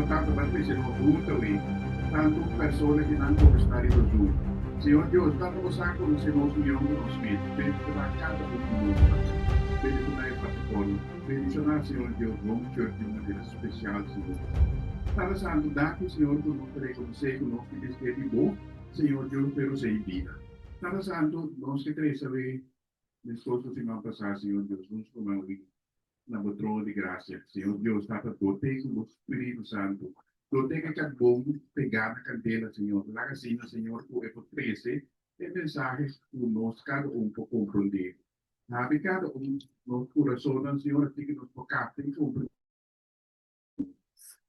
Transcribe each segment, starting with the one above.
Señor Tata, bo a trece nos hunto awe, tanto persona ki nan como sta riba Zoom. Señor Dios, Tata bo sa conoce nos mion cu nos mes. Bendiciona cada un di nos, Tata. Bendiciona e plataforma. Bendiciona, Señor Dios, Home Church di un manera special, Señor. Tata Santo, danki, Señor, cu nos ta reconoce cu nos tin mester di bo, Señor Dios, pero sei bida. Tata Santo, nos ke trece awe meskos ku siman pasá, Señor Dios, nos ruman Win na bo trono di grasia. Señor Dios, Tata, dote ku bo Spiritu Santu. Dote ku e karbon pegá na kandela, Señor. Laga asina, Señor, ku e por trese e mensahe ku nos kada un por komprondé. Habri kada un nos kurasonnan, Señor, asina ku nos por kapta i komprondé.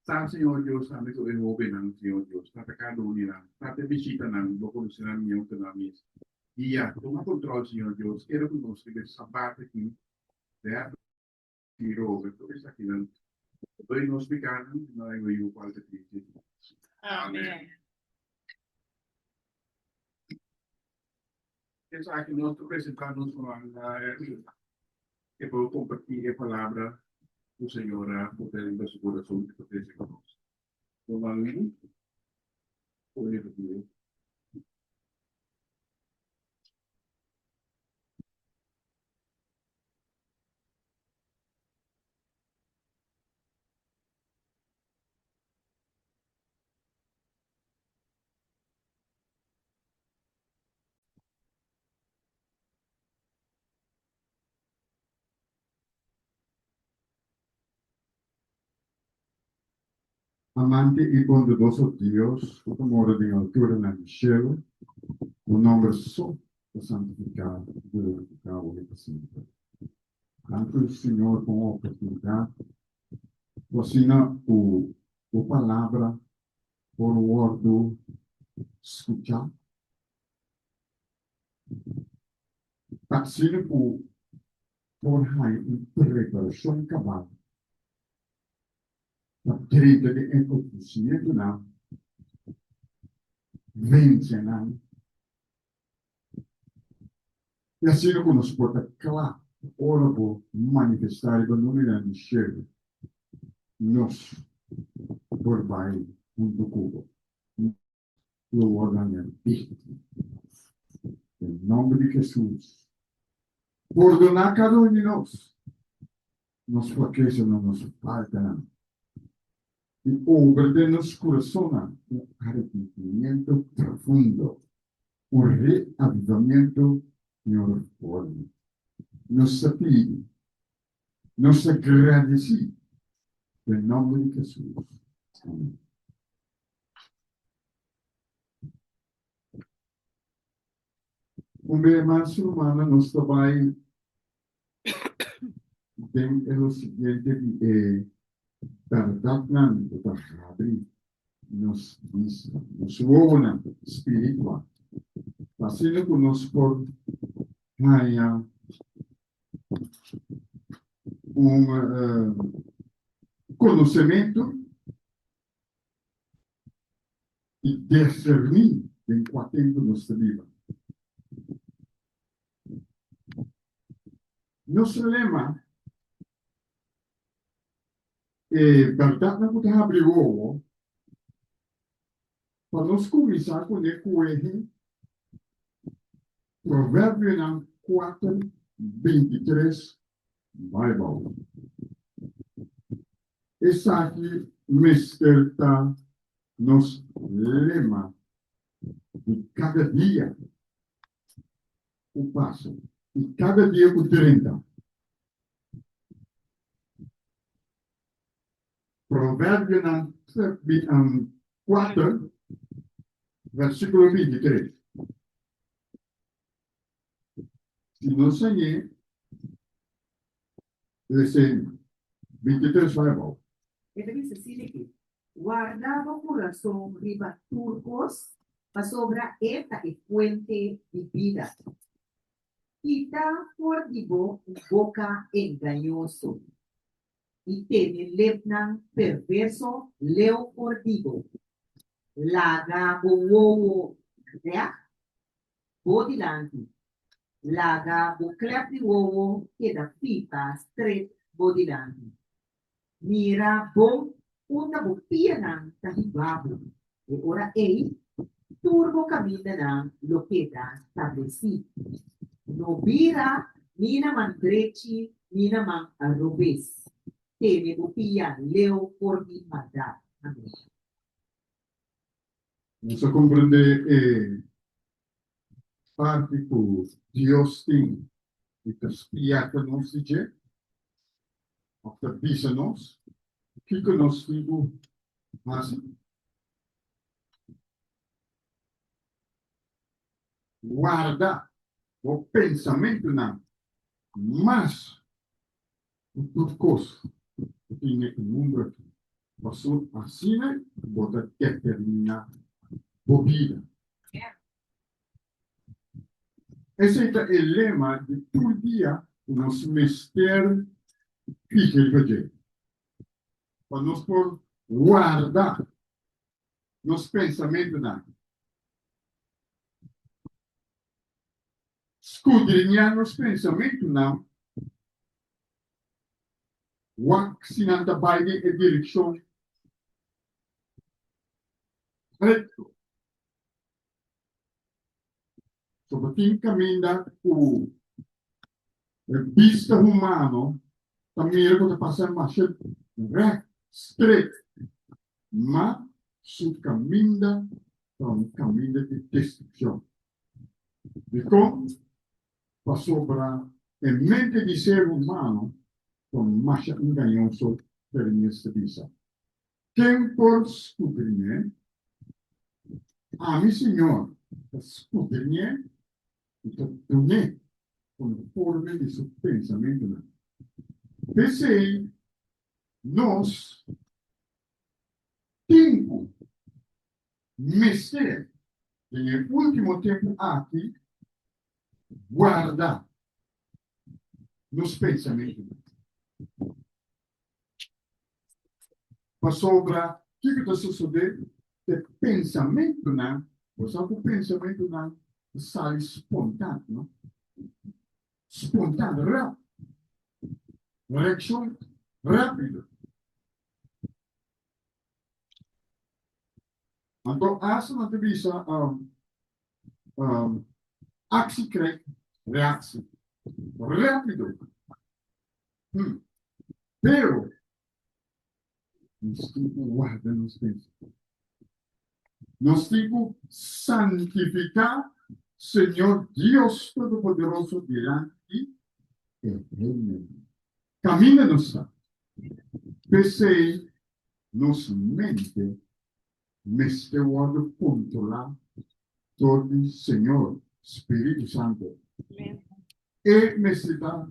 Sa, Señor Dios, tambe ku e hóbennan, Señor Dios, Tata kada un di nan, Tata e bishitanan, Bo konosé nan mihó ku nan mes. Guia, tuma kontrol, Señor Dios, keda ku nos riba e Sabat aki, Berto i Robert, tur esakinan, Doy nos pikánan, i nos e yu kual ta Cristo Jesus. Amen. Esaki nos ta presentá nos ruman Erwin, e por kompartí e palabra ku Señor a pone riba su kurason i ta trese ku nos. Ruman Erwin, pone pa dia. Amante i bondadoso Dios ku ta mora den alturanan di shelu, bo nòmber so ta santifiká i glorifiká wòrdu pa semper. Danki, Señor, pa un oportunidat ku asina ku bo palabra por wòrdu skuchá. Ta asina ku por haña un preparashon kabal pa drenta den e konosimientunan, vense nan, i asina ku nos por ta kla ora bo manifestá riba numenan di shelu, nos por bai huntu ku bo. Lo wòrdu haña víktima. Den nòmber di Hesus, pordoná kada un di nos nos flakesanan, nos faltanan, i obra den nos kurasonnan un arepentimiento profundo, un reavivamiento i un reforma. Nos ta pidi, nos ta gradisí den nòmber di Hesus. Amèn. Un bes mas, rumannan, nos ta bai den e lo siguiente di e bèrdatnan ku ta habri nos bista, nos wowonan spiritual, pa asina ku nos por haña un konosementu i deserní den kua tempu nos ta biba. Nos lema, E bèrdatnan ku ta habri wowo, pa nos kuminsá kuné kuehe Proverbionan kuater, bintitres bai bou. Esaki mester ta nos lema di kada dia ku pasa i kada dia ku drenta. Proverbionan kuater, versíkulo bintitres. Si nos hañ'é, lesen bintitres bai abou. E ta bisa asina aki, Warda bo kurason riba tur kos, pasobra e ta e fuente di bida. Kita for di bo un boka engañoso, i tene lepnan perverso leu for di bo. Laga bo wowo règt bo dilanti, laga bo klèp di wowo keda fiha stret bo dilanti. Mira bon. unda bo pianan ta hiba bo. E ora ei, tur bo kamindanan lo keda stablesí. No bira ni na man drechi ni na man robes. Tene bo pia leu for di maldat. Amen. Nos a komprendé e parti ku Dios tin i ta spièrta nos di dje, òf ta bisa nos kiko nos tin ku hasi. Warda bo pensamentunan mas ku tur kos ku tin na e mundu aki, pasobra asina bo ta determiná bo bida. Esei ta e lema di tur dia ku nos mester fija riba dje, pa nos por warda nos pensamentunan. Skudriñá nos pensamentunan, wak si nan ta bai den e direkshon rekto. So bo tin kaminda ku e bista humano ta mira ku ta pasa masha règt, stret, ma su kaminda ta un kaminda di destrukshon. Dikon? Pasobra e mente di ser humano ta masha engañoso, Jeremias ta bisa. Ken por skudriñ'é? Ami, Señor, ta skudriñ'é i ta dun'é konforme di su pensamentunan. P'esei nos tin ku mester den e último tempu aki guarda nos pensamentunan. Pasobra kiko ta sosodé? E pensamentunan, bo sa ku pensamentunan ta sali spontan, no? Spontan, rap. Reakshon rápido. Anto asta nan ta bisa actie krijgt reactie. Rápido. Pero nos tin ku warda nos pensamentu. Nos tin ku santifiká Señor Dios Todopoderoso dilanti di e hendenan. Kaminda nos ta. P'esei nos mente mester wòrdu kontrolá dor di Señor Spiritu Santu. E mester ta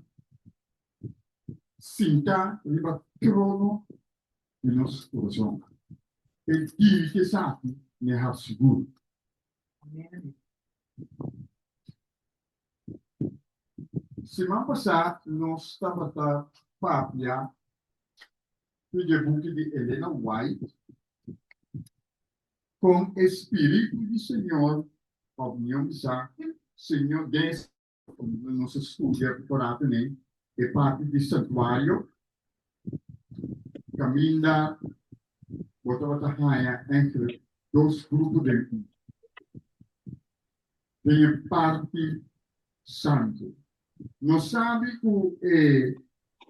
sintá riba trono di nos kurason. E dirigi esaki n'e haf sigur. Siman pasá nos tabata papia di e buki di Elena White, Kon e Spiritu di Señor, òf mihó bisá, Señor den nos a studia ku por tene e parti di santuario, kaminda bo tabata haña eigenlijk dos grupo den un, den e parti santu. Nos sabi ku e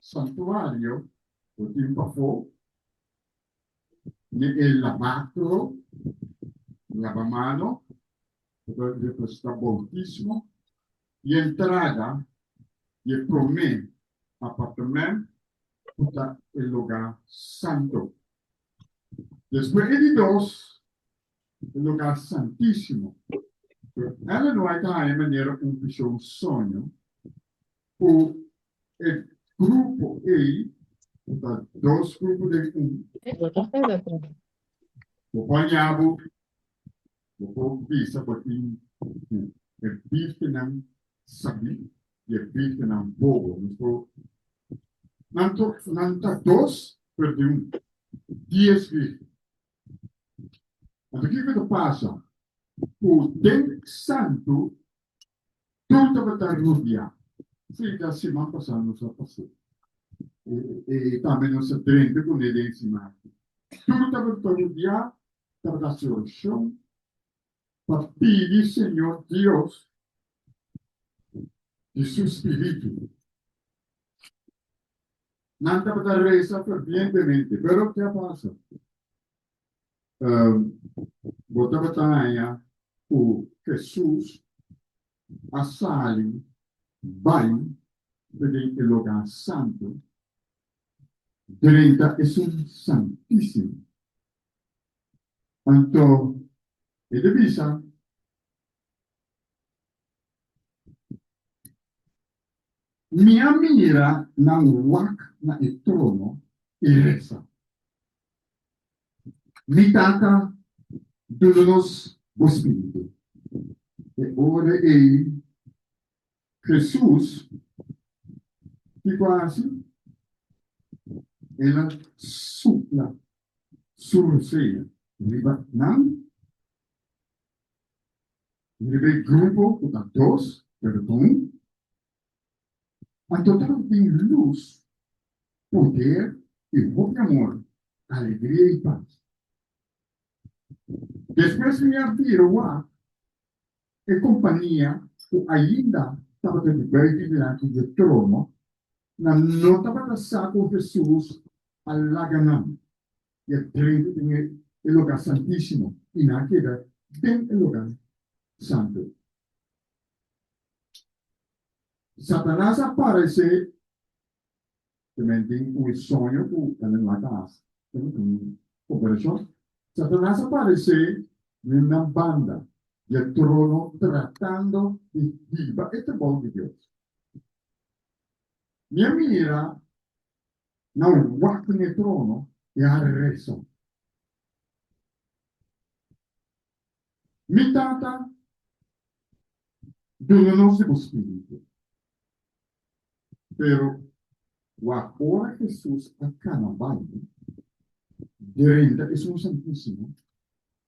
santuario bo tin pafó, ne e labakro, labamano, ku ta representá boutismo, i entrada di e promé apartement ku ta e lugá santu. Despues e di dos, e lugá santísimo. Pero Ellen White ta haña manera un vishon soño ku e grupo ei, ku ta dos grupo den un, bo baña bo, bo por bisa bo tin e bírgennan sabí i e bírgennan bobo. Nos por, nan tur, nan ta dos, pero den un, dies bírgen. Anto kiko ta pasa? Ku den santu tur tabata rubiá. Sí, ta siman pasá nos a pas'é. I tambe nos a drenta kuné den siman aki. Tur tabata rudiá, tabata hasi orashon pa pidi Señor Dios di su spiritu. Nan tabata resa fervientemente, pero ke a pasa? Bo tabata haña ku Hesus a sali bai den e lugá santu, drenta esun Santísimo. Anto e ta bisa, Mi a mira nan wak na e trono i resa, Mi Tata, duna nos bo spiritu. E ora ei Hesus kiko a hasi? El a supla su rosea riba nan, riba e grupo ku ta dos, pero ta un. Anto tabatin lus, poder i hopi amor, alegria i pas. Despues mi a bira wak e kompania ku ainda tabata di buiten dilanti dje trono, nan no tabata sa ku Hesus a laga nan i a drenta den e lugá santísimo, i nan a keda den e lugá santu. Satanas a paresé Te tin un soño ku el a laga hasi, un operashon. Satanas a paresé den nan banda di e trono tratando di hiba e trabou di Dios. Mi a mira nan wak den e trono i a resa, Mi Tata, duna nos di bo spiritu. Pero wak ora Hesus a kana bai drenta esun Santísimo,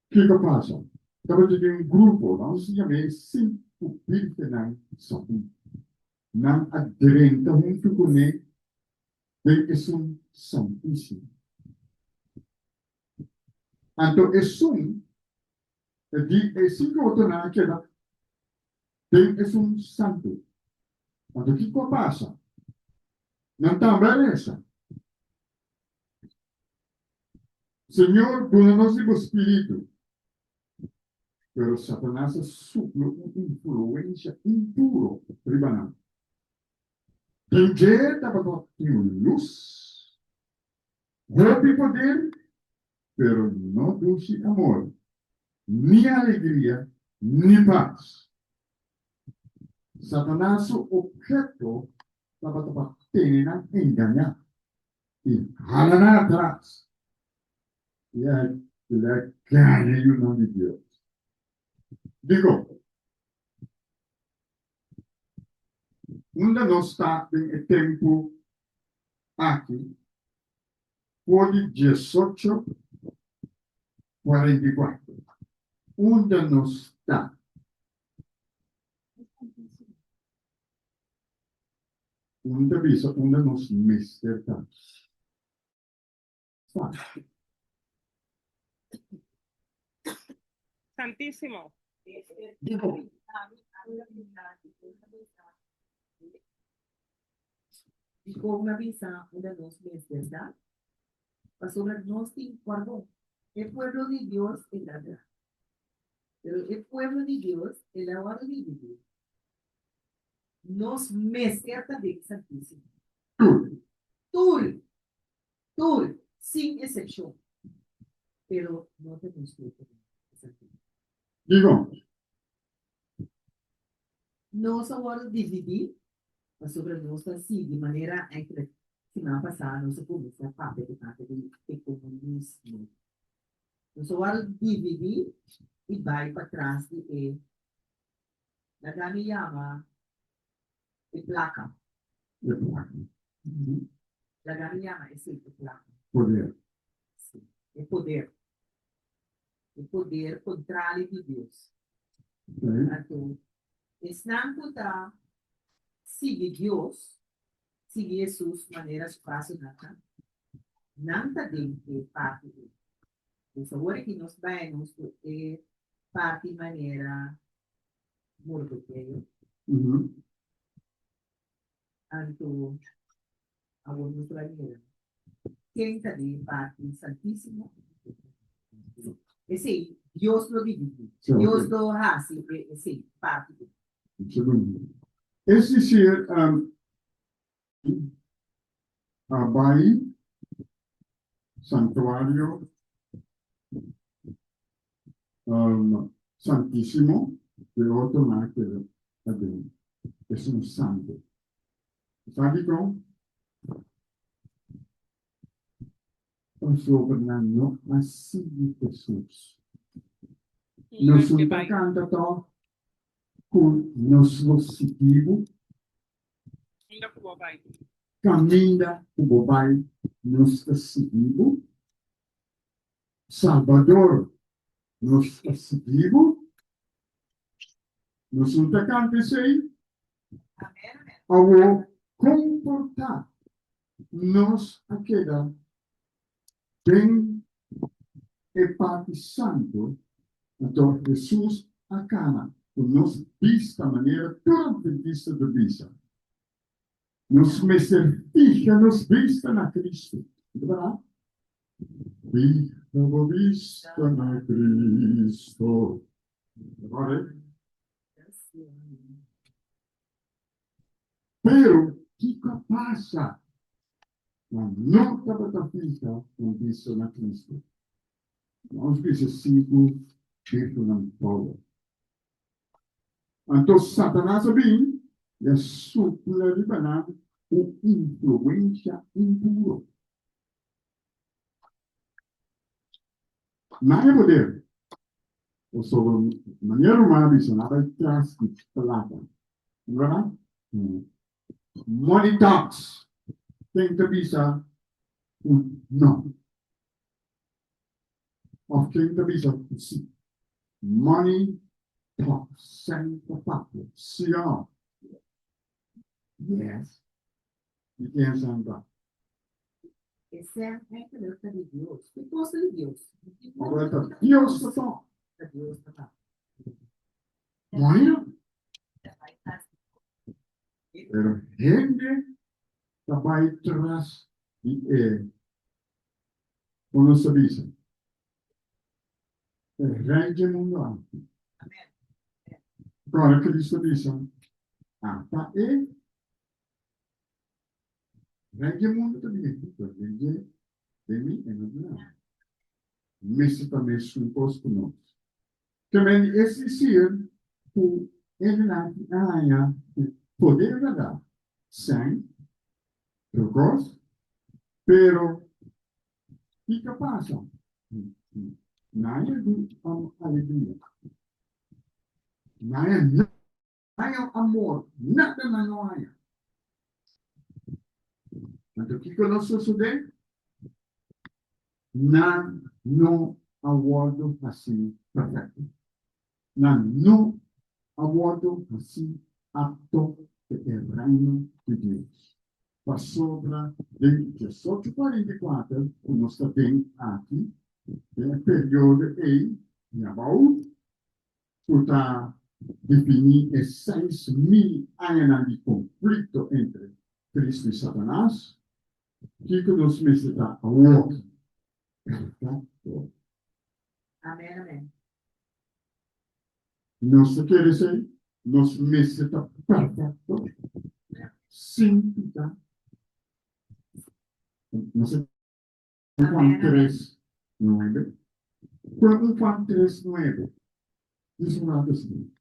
kiko a pasa? Tabata tin un grupo, nos a yam'é sinku bírgennan sabí. Nan a drenta huntu kuné den esun Santísimo. Anto esun di e sinku otronan a keda den esun santu. Anto kiko a pasa? Nan tambe a resa, Señor, duna nos di bo spiritu. Pero Satanas a supla un influensia impuro riba nan. Den dje tabata tin lus, hopi poder, pero no dushi amor, ni alegria, ni pas. Satanas su obheto tabata pa tene nan engañá i hala nan atras, i el a gaña yunan di Dios. Dikon? Unda nos ta den e tempu aki? For di diesocho 44, unda nos ta? Un ta bisa unda nos mester ta. Santísimo. Dikon a bisa unda nos mester ta? Pasobra nos tin guardon. E pueblo di Dios e ta dra. Pero e pueblo di Dios el a wòrdu dividí. Nos mester ta den Santísimo. Tur. Tur. Tur, sin excepcion. Pero no ta nos tur ta den Santísimo. Dikon? Nos a wòrdu dividí pasobra nos ta sigui manera eigenlijk siman pasá nos a kuminsá papia tokante di e komunismo. Nos a wòrdu dividí i bai patras di e laga mi yama e plaka. E plaka. Laga mi yama esei e plaka. Poder. Sí, e poder. E poder kontrali di Dios. Anto, esnan ku ta sigui Dios, sigui Hesus manera su pasonan ta. Nan ta den e parti ei. Dus awor aki nos bai nos ku e parti manera Mordokeo. Anto awor nos ta bai mira ken ta den e parti santísimo. Esei Dios lo dividí. Dios lo hasi esei parti ei. Un segundo. Es decir, a bai santuario santísimo, e otronan a keda aden, esun santo. Sa dikon? Pasobra nan no a sigui Hesus. Nos no ta kanta tòg ku nos lo sigui bo? Kaminda ku bo bai. Kaminda ku bo bai, nos ta sigui bo. Salbador, nos ta sigui bo. Nos no ta kanta esei? Awor, kon por ta nos a keda den e parti santu? Anto Hesus a kana ku nos bista manera tur adventista ta bisa. Nos mester fija nos bista na Cristo. No ta berdad? Fija bo bista na Cristo. Ora, Pero kiko a pasa? Nan no tabata fija nan bista na Cristo. Nos bisa sinku birtunan power. Anto Satanas a bin i a supla riba nan un influensha impuro. Nan e poder, pasobra manera ruman a bisa, nan a bai tras di plata. No berdad? Money talks. Ken ta bisa ku no? Of ken ta bisa ku si? Money talks. Sèn ta papia. Si o no? Yes. Di ken sèn ta? E sèn eigenlijk ta di Dios. Ki kos ta di Dios? Ora ta Dios ta tok. Ta Dios ta papia. Money no. Pero hende ta bai tras di e Kon nos ta bisa? E rei dje mundu aki. Ora Cristo bisa, Ata e rei dje mundu ta bini aki, pero den dje, den mi, e no ta nada. Mester ta mesun kos ku nos. Te men es disir ku hendenan ki a haña e poder bèrdat, sèn, Tur kos. Pero kiko a pasa? Nan a di alegria. Nan a no haña amor, nada nan no haña. Anto kiko lo sosodé? Nan no a wòrdu hasí perfekto. Nan no a wòrdu hasí apto pa e Reino di Dios. Pasobra den 1844 ku nos ta den aki, den e periodo ei di abou, ku ta definí e 6000 añanan di konflikto entre Kristu i Satanas, kiko nos mester ta awoki? Perfekto. Amen, amen. Nos ta kere esei? Nos mester ta perfecto, sin pica. Nos ta den Juan 3, 9. Con Juan 3, 9. Dice un rato así.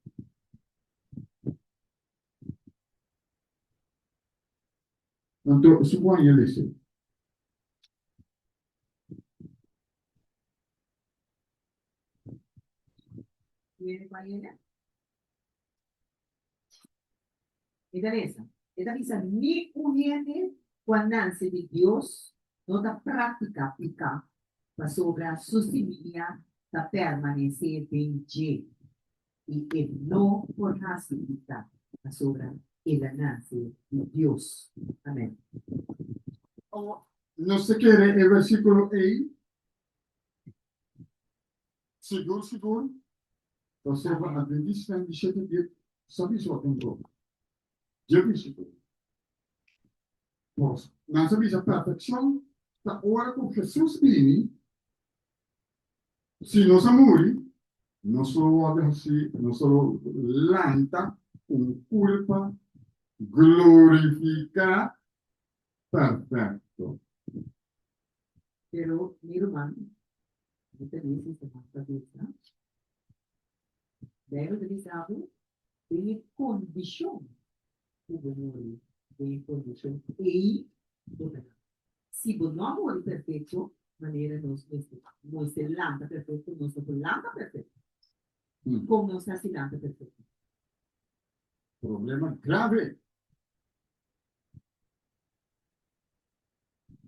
Anto, su Juan ya lese. Viene cual era? E ta lesa, e ta bisa, Ni un hende ku a nase di Dios no ta praktiká piká, pasobra su simia ta permanesé den dje, i e no por hasi piká, pasobra el a nase di Dios. Amèn. Nos ta kere e versíkulo ei sigur sigur pasobra Adventistanan di shete dia sa bisa wak un broma. Dje versíkulo. Pos, nan sa bisa perfekshon ta ora ku Hesus bini, si nos a muri, nos lo wòrdu hasí, nos lo lanta ku un kurpa glorifiká perfecto. Pero mi ruman, mi ta bisa si mas ta bisa, Bijbel ta bisa bo den e kondishon ku bo muri, den e kondishon ei bo ta lanta. Si bo no a muri perfecto, manera nos mester, mester lanta perfecto, nos no por lanta perfecto. Kon nos ta hasi lanta perfecto? Problema grave.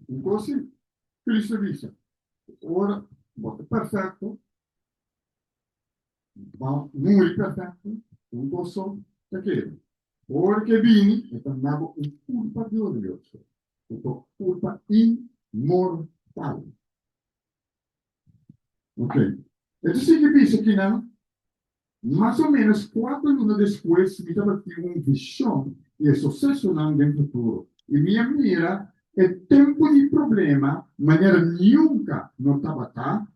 Un kos si Cristo bisa, ora bo ta perfecto, bo muri perfecto, un kos so ta keda. Ora ke bini, e ta na bo un kurpa glorioso, un kurpa inmortal. Ok. E ta sigui bisa kinan, Mas o ménos kuater luna despues mi tabatin un vishon di e susesonan den futuro i mi a mira e tempu di problema manera nunka no tabata.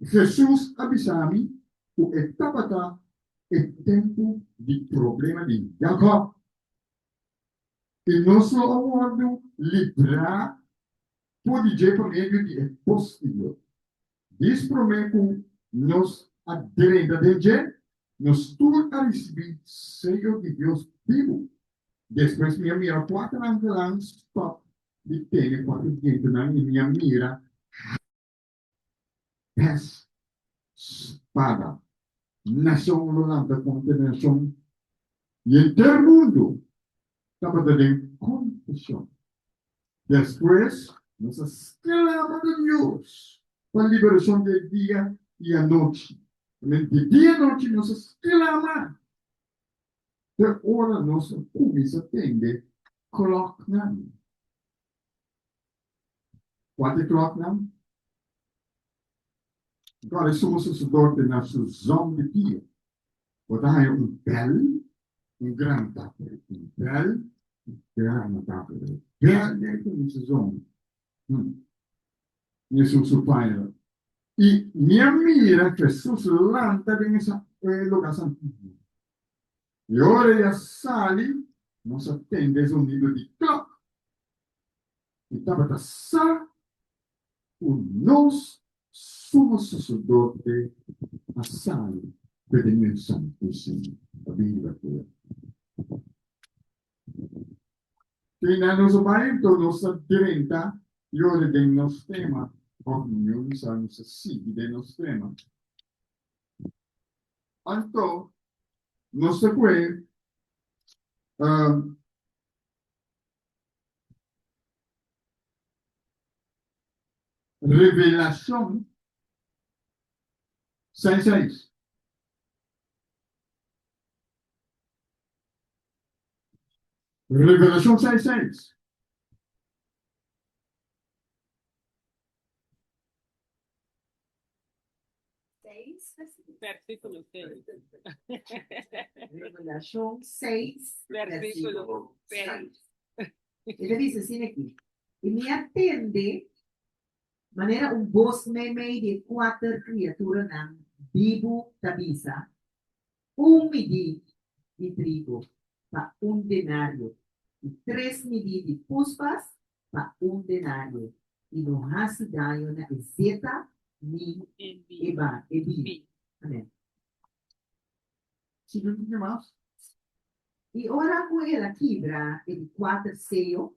Hesus a bisa mi ku e tabata e tempu di problema di Jakòb i nos lo a wòrdu librá for di dje pa medio di e bos di Dios. Dis promé ku nos a drenta den dje, nos tur a risibí seyo di Dios bibu. Despues mi a mira kuater angelnan stòp di tene kuater dientenan i mi a mira pes spada. Nashon lo lanta kontra nashon i henter mundu tabata den konfushon. Despues nos a sklama na Dios pa liberashon di e dia i anochi. Amen, di dia i anochi nos a sklama te ora nos a kuminsá tende klòknan. Kua ta e klòknan? Gòrda e sumo saserdote na su zòn di pia. Bo ta haña un bèl, un gran taper, un bèl, un gran taper. Bèl den kuminsá zòn. Hesus su paña. I mi a mira Hesus lanta den e lugá santísimo. I ora e a sali, nos a tende e zonido di klòk. I tabata sa ku nos Sumo Saserdote a sali for den e Santísimo pa bin riba tera. Kina nos a bai anto nos a drenta yora den nos tema, òf niun sa nos a sigui den nos tema. Anto nos ta kue Revelashon seis seis. Revelashon seis seis. Versículo 6. Revelashon 6, Versículo versículo 6. 6. E ta bisa asina aki, I mi a tende manera un bos meimei di e kuater kriaturanan bibu ta bisa, Un midí di trigo pa un denario, i tres midí di puspas pa un denario, i no hasi daño na e zeta ni e biña. Amen. Si no tin mas. I ora ku el a kibra e di kuater seyo,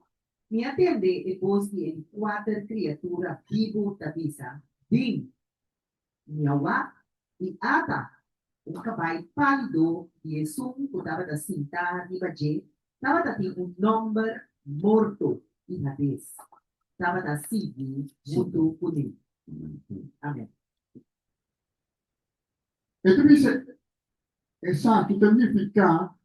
mi a tende e bos di e di kuater kriatura bibu ta bisa, Bin! Mi a wak, i ata, un kabai pálido di esun ku tabata sintá riba dje tabata tin un nòmber Morto i Hades tabata sigui huntu kuné. Amèn. E ta bisa, Esaki ta nifiká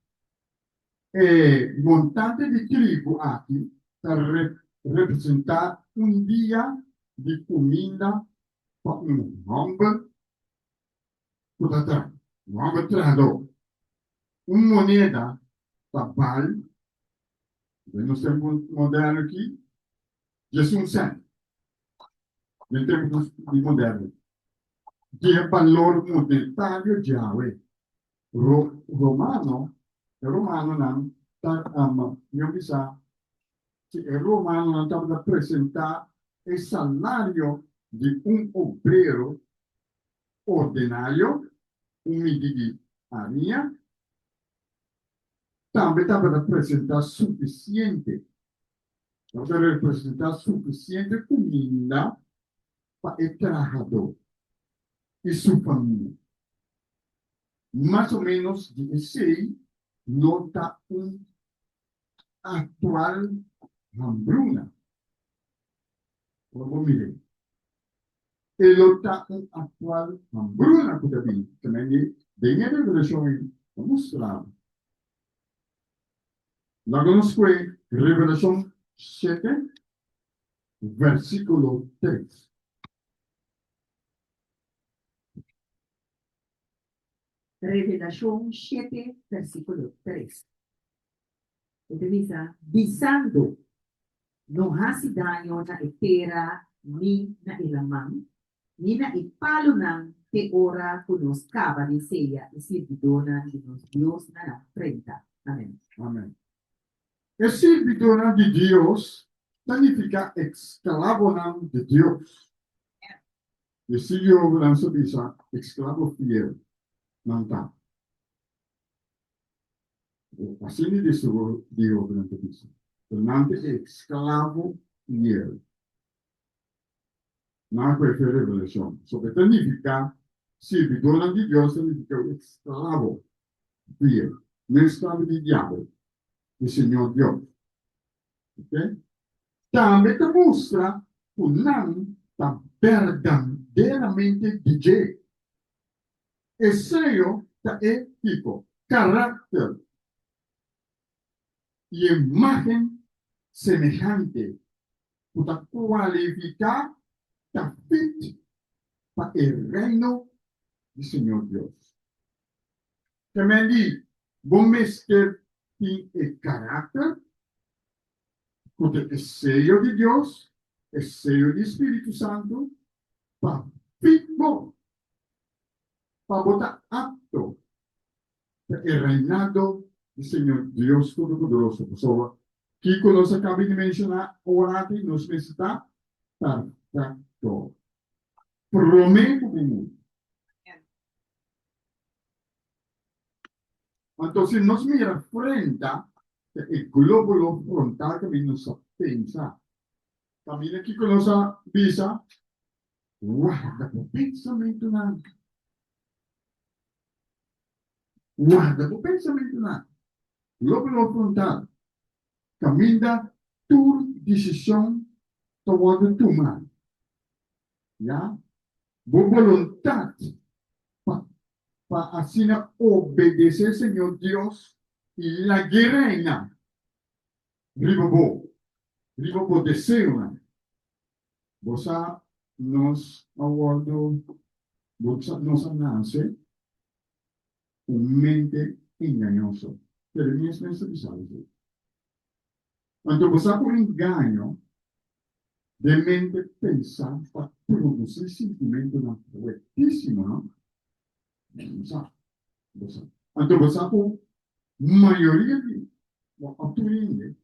e montante di trigu aki ta. representá un dia di kuminda pa un hòmber ku ta traha, un hòmber trahadó. Un moneda ta bal, den nos tempu moderno aki, 11 sènt. Den tempu di moderno, di e balor monetario djawe. Romano, e romanonan ta ama, mi bisa, si e romanonan tabata presentá e salario di un obrero ordenario, un midi di hariña, tambe tabata presentá sufisiente, tabata representá sufisiente kuminda pa e trahadó i su famia. Mas o ménos di esei no ta un aktual hambruna. Ora bo mir'é, e lo ta un aktual hambruna ku ta bini. Tambe den e revelashon ei ta mustra bo. Laga nos kue Revelashon shete, versíkulo tres. Revelashon shete versíkulo tres. E ta bisa, Bisando, No hasi daño na e tera ni na e laman, ni na e palunan te ora ku nos kaba di seya e sirbidónan di nos Dios na nan frenta. Amèn. Amèn. E sirbidónan di Dios ta nifiká esklabonan di Dios. E sigiónan sa bisa esklabo fiel nan ta. Asina di sigiónan ta bisa, pero nan ta e esklabo fiel. Nan a preferí revelashon. So e ta nifiká sirbidónan di Dios ta nifiká un esklabo fiel, no esklabo di diabel, di Señor Dios. Ok? Tambe ta mustra ku nan ta berdaderamente di dje. E seyo ta e kiko? Karakter i e imágen semehante ku ta kualifiká ta fit pa e Reino di Señor Dios. Te men di bo mester tin e karakter ku ta e seyo di Dios, e seyo di Spiritu Santu, pa fit bo, pa bo ta apto pa e reinado di Señor Dios Todopoderoso. Pasobra kiko nos a kaba di menshoná ora aki, nos mester ta perfekto promé ku bo muri. Anto si nos mira frenta ta e glóbulo frontal kaminda nos ta pensa. Kaminda kiko nos a bisa? Warda bo pensamentunan. Warda bo pensamentunan. Glóbulo frontal, kaminda tur disishon ta wòrdu tuma. Ya, bo boluntat pa pa asina obedesé Señor Dios i lag'é reina riba bo, riba bo deseonan. Bo sa nos a wòrdu, bo sa nos a nase ku mente engañoso. Jeremias mes ta bisa esei. Anto bo sa ku engaño den mente pensá ta produsí sintimentunan fuertísimo, no? Bo sa, bo sa. Anto bo sa ku mayoria di bo òf tur hende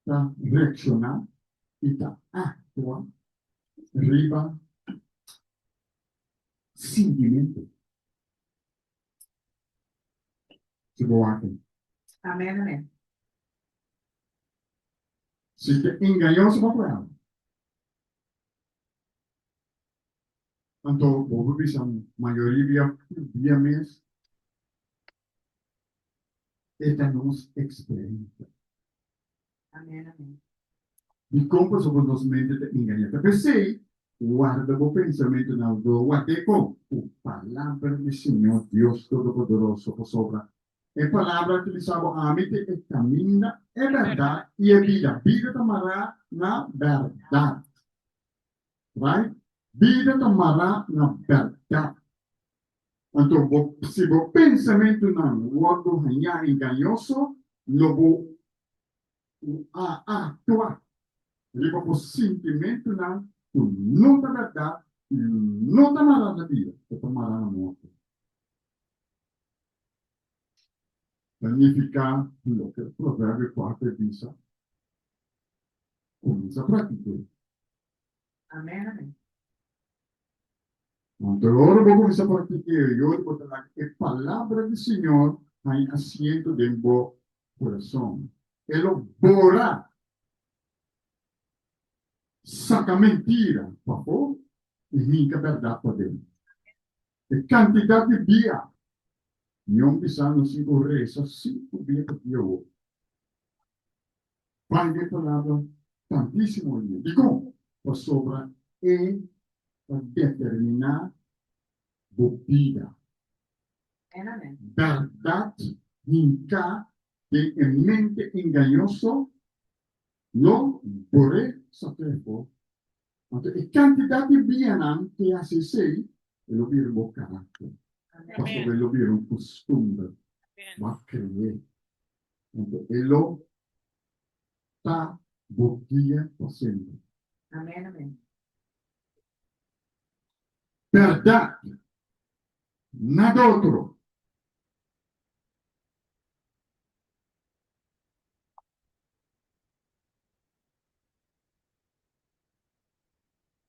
ta reakshoná i ta aktua riba sintimentu. Si bo wak. Amen, amen. Si ta engañoso pa pueblo. Anto bo por bisa mayoria bia bia mes e ta nos experiencia. Amen, amen. Dikon pasobra nos mente ta engañá? Ta p'esei, warda bo pensamentunan, bo ward'é kon? Ku palabra di Señor Dios Todopoderoso, pasobra. E palabra ta bisa bo, Ami ta e kaminda, e bèrdat i e bida. Bida ta mará na bèrdat. Right? Bida ta mará na bèrdat. Anto bo, si bo pensamentunan wòrdu hañá engañoso, lo bo a aktua riba bo sintimentunan ku no ta bèrdat i no ta mará na bida, e ta mará na morto. Ta nifiká loke Proverbio kuater bisa, Kuminsá praktik'é. Amèn, amèn. Anto ora bo kuminsá praktik'é, i ora bo ta laga e Palabra di Señor haña asiento den bo kurason, e lo bora, saka mentira pafó i hinka bèrdat paden. E kantidat di bia. Ñon bisa nos tin ku resa sinku bia pa dia awor. Bai den palabra tantísimo hoy dia. Dikon? Pasobra e ta determiná bo bida. Bèrdat hinká den e mente engañoso lo bor'é sakrefo. Anto e kantidat di bianan ke hasi esei, e lo bira bo karakter, pasobra e lo bira un kustumber. Bo a kre'é. Anto e lo ta bo guia pa semper. Amen, amen. Bèrdat, nada otro.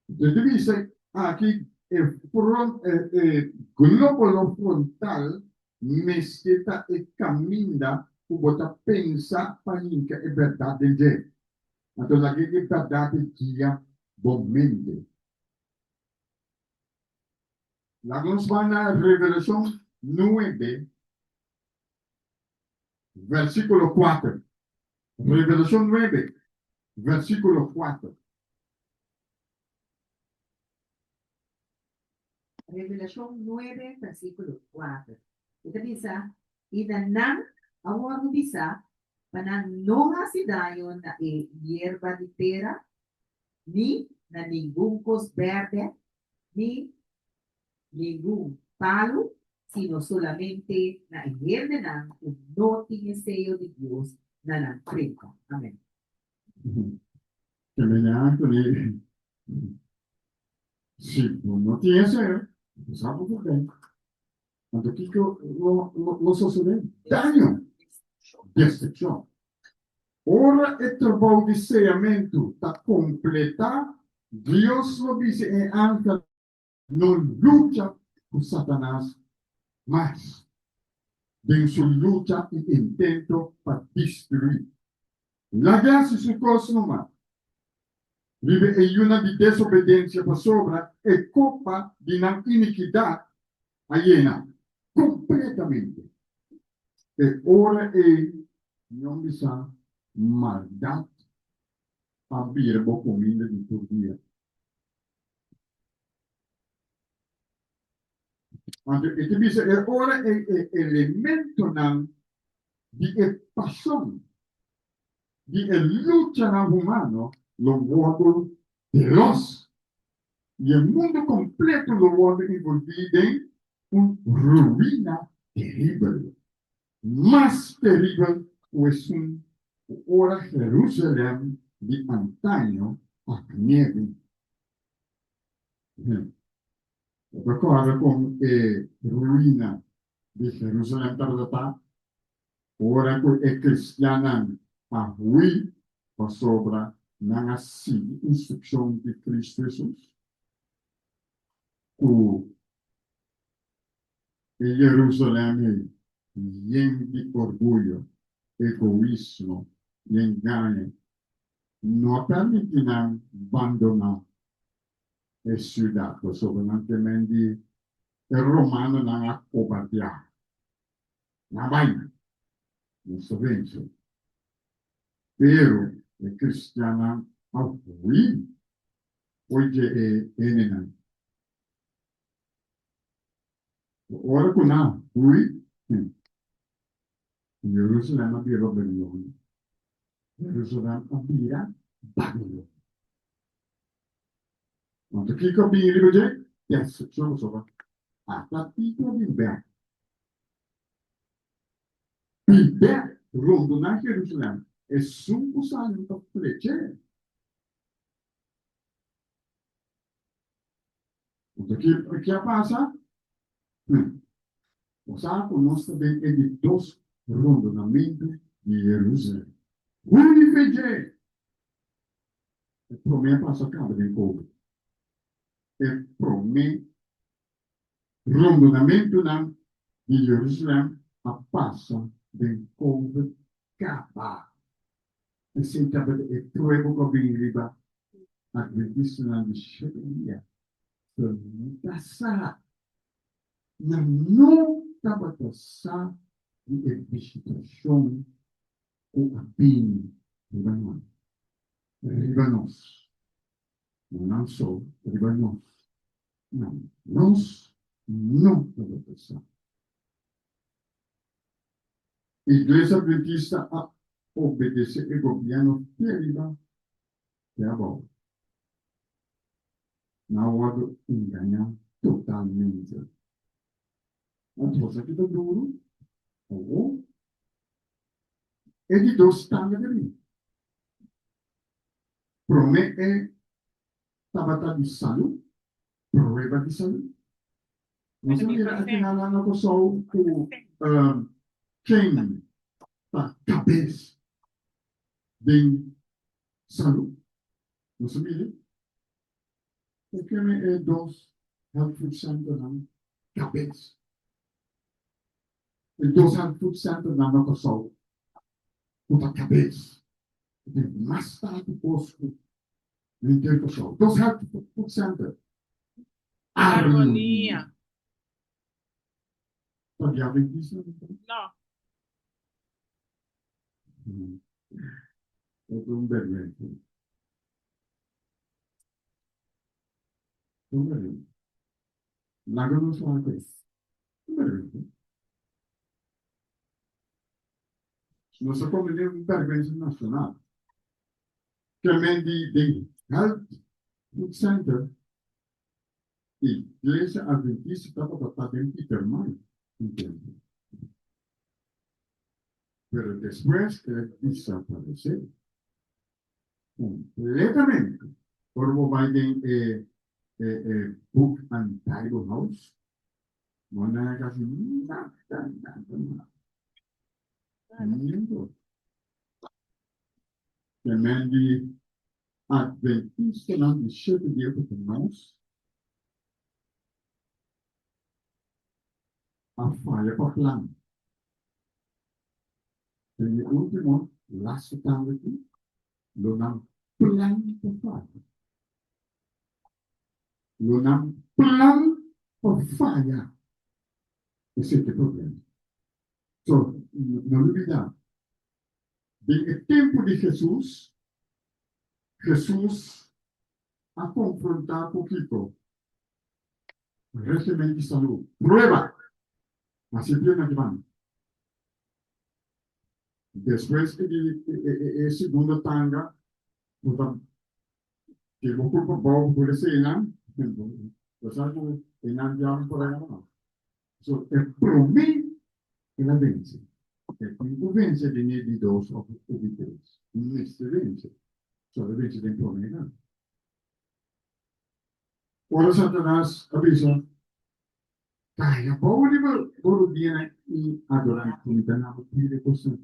Desde bisa aki e front e e glóbulo frontal mester ta e kaminda ku bo ta pensa pa hinka e bèrdat den dje. Anto laga e bèrdat ei guia bo mente. Laga nos bai na Revelashon nuebe, versíkulo kuater. Revelashon nuebe, versíkulo kuater. Revelashon nuebe, versíkulo kuater. E ta bisa, I na nan a wòrdu bisá pa nan no hasi daño na e yerba di tera, ni na ningun kos bèrdè, ni ningun palu, sino solamente na e hendenan ku no tin e seyo di Dios na nan frenta. Amen. Ke mene Anthony, si bo no tin e seyo, bo sa bo por den. Anto kiko lo lo sosodé? Daño, destrukshon. Ora e trabou di seyamentu ta kompletá, Dios lo bisa e angelnan, No lucha ku Satanas mas den su lucha i intento pa destruí. Lag'é hasi su kos numa riba e yunan di desobedensia pasobra e kopa di nan inikidat a yena kompletamente. E ora ei ñon bisa maldat a bira bo kuminda di tur dia. Anto e ta bisa e ora ei e elementonan di e pasion di e luchanan humano lo wòrdu delos i e mundu kompleto lo wòrdu envolví den un ruina teribel, mas teribel ku esun ku ora Jerusalèm di antaño a hañ'é. Bo ta kòrda kon e ruina di Jerusalèm tabata ta ora ku e kristiannan a hui pasobra nan a sigui instrukshon di Kristu Hesus? Ku e Jerusalèm ei yen di orguyo, egoismo i engaño no a permití nan bandoná e siudat pasobra nan te men di e romanonan a kobardiá. Nan bai, nos ta vense. Pero e kristiannan a hui for dje e hendenan. Ora ku nan hui. Jerusalem a bira Babilonia. Jerusalem a bira Babilonia. Anto kiko a bini riba dje? Destrukshon pasobra ata Tito a bin bèk. Bin bèk rondoná Jerusalem, esun ku sali ta flech'é. Anto ki a pasa? Bo sa ku nos ta den e di dos rondonamentu di Jerusalem. Hui fe dje! E promé a pasa kaba den kobe. E promé rondonamentunan di Jerusalem a pasa den kobe kaba. Esei tabata e prueba ku a bini riba adventistanan di shete dia. Pero no ta sa. Nan no tabata sa di e bishitashon ku a bini riba nan, riba nos. No nan so, riba nos. Nan, nos no tabata sa. Iglesia Adventista a obedece e gobierno te ariba te abao. Nan a wordo engaña totalmente. Anto esaki ta duro? Awor e di dos tanga ta bin. Prome e tabata di salu, prueba di salu. Nos a mira aki na na Kòrsou ku ken ta kabes den salu. Nos a mira ku ken e dos health food centernan kabes. E dos health food centernan na Kòrsou ku ta kabes. Ku tin mas tantu kos ku Henter Kòrsou. Dos Health Food Center. Armonia. Ta di Adventista no ta? No. Ta un bèrgwensa. Ta un bèrgwensa. Laga nos wak es. Un bèrgwensa. Nos a komete un bèrgwensa nashonal. Kemen di den Health Food Center, Iglesia Adventista tabata ta den Pietermaai un tempu, pero despues el a desaparesé kompletamente. Ora bo bai den e Book and Bible House, bo no haña kasi nada, nada, nada. Niun kos. Kemen di Adventistanan di shete dia ku ta nos a faya pa plan. Den e ultimo lastu tanda aki lo nan plan pa faya. Lo nan plan pa faya. Esei ta e problema. So, no lubida. Den e tempu di Hesus, Hesus a konfrontá ku kiko? Régimen di salú. Prueba! Hasi bien aki ban. Despues e di e segundo tanga, bo ta tin bo kurpa bou ku eseinan, bo sa ku einan diabel por a gana. So e promé el a vense. E tin ku vense den e di dos òf e di tres. Mester vense. So el a vense den promé nan. Ora Satanas a bisa, Kai abou riba bo rudianan i adorá mi, ta na bo pidi e kosnan.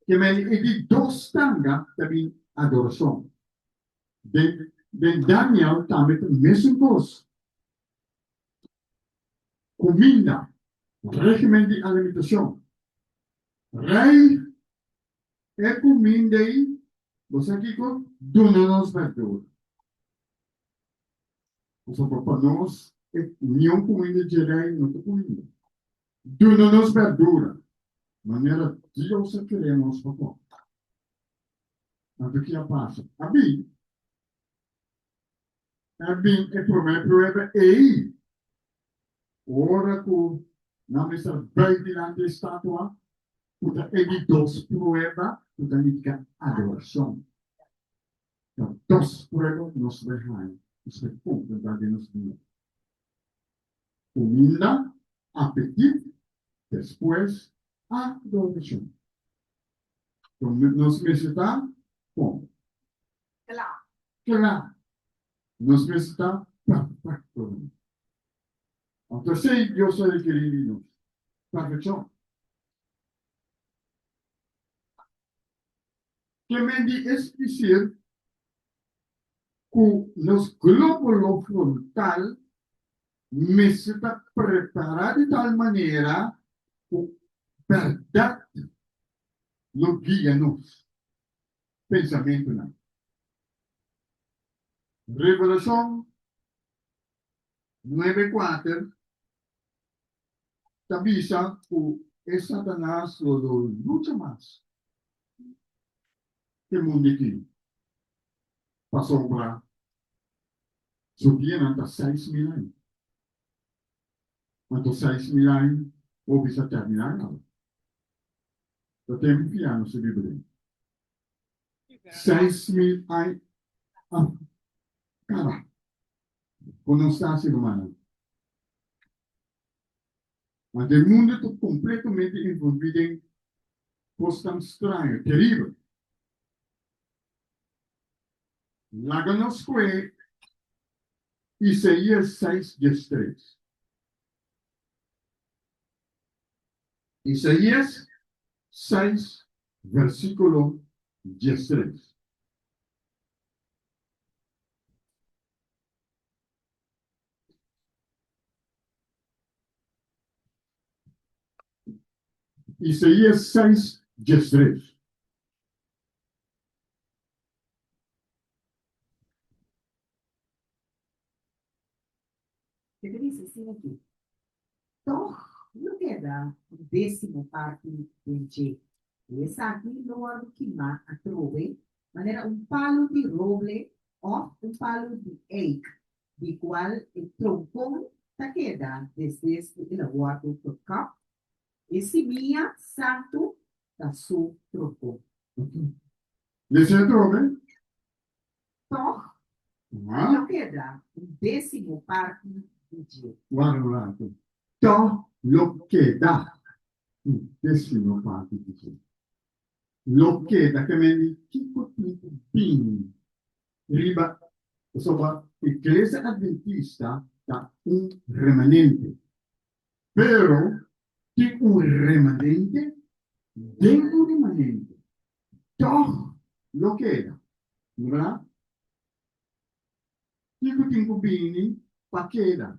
Ke men e di dos tanga ta bin adorashon. Den den Daniel tambe ta mesun kos. Kuminda, régimen di alimentashon. Rei e kuminda ei, bo sa kiko? Duna nos bèrdura. Pasobra pa nos e niun kuminda dje rei no ta kuminda. Duna nos bèrdura, manera Dios a kere nos pa kome. Anto ki a pasa? A bin. A bin e promé prueba ei ora ku nan mester bai dilanti e statua. Ku ta e di dos prueba ku ta nifiká adorashon. Ta dos prueba ku nos por haña, nos por konfrontá den nos bida. Kuminda, apetit, despues adorashon. Nos mester ta kon? Kla. Kla. Nos mester ta perfekto. Anto esei Dios a rekerí di nos, perfekshon. Ke men di es disir ku nos glóbulo frontal mester ta prepará di tal manera ku bèrdat lo guia nos pensamentunan. Revelashon 9:4 ta bisa ku e Satanas lo lo lucha mas ku e mundu aki, pasobra su dianan ta 6000 aña. Anto 6000 aña por bisa terminá kaba. Ta tempu fiá nos ta biba den. 6000 aña a kaba. Kon nos ta hasi, rumannan? Anto e mundu ta kompletamente envolví den kosnan straño, teribel. Laga nos kohe Isaías seis diestres. Isaías seis versíkulo diestres. Isaías seis, 13. E ta bisa asina aki, Tog lo keda un désimo parti den dje, i esaki lo wòrdu kimá atrobe manera un palu di roble òf un palu di eik, di kual e tronkon ta keda despues ku el a wòrdu gekap, e simia santu ta su tronkon. Lesa atrobe. Tòg lo keda un désimo parti di dje. Wak un ratu. Tòg lo keda un désimo parti di dje. Lo keda ke men di kiko tin ku bini riba pasobra Iglesia Adventista ta un remanente. Pero tin un remanente den un remanente. Tòg lo keda. Mira, kiko tin ku bini pa keda?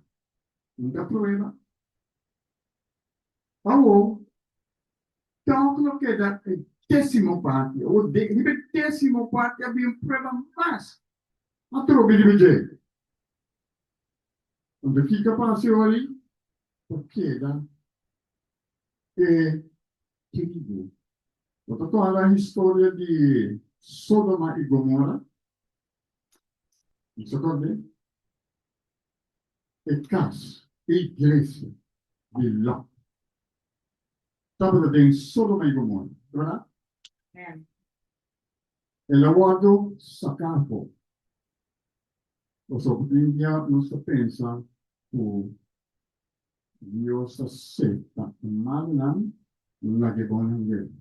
Un ta prueba. Awor, tòg lo keda e désimo parti. Awor, riba e désimo parti a bin un prueba mas atrobe riba dje. Anto kiko a pasa ora ei? Ta keda e tribu. Bo ta kòrda historia di Sodoma i Gomora? Bo sa kòrd'é? E kas, e iglesia di Lòt tabata den Sodoma i Gomora, bèrdat? El a wòrdu saká afó. Pasobra tin dia nos ta pensa ku Dios ta seta e malunan laga e bonnan yega.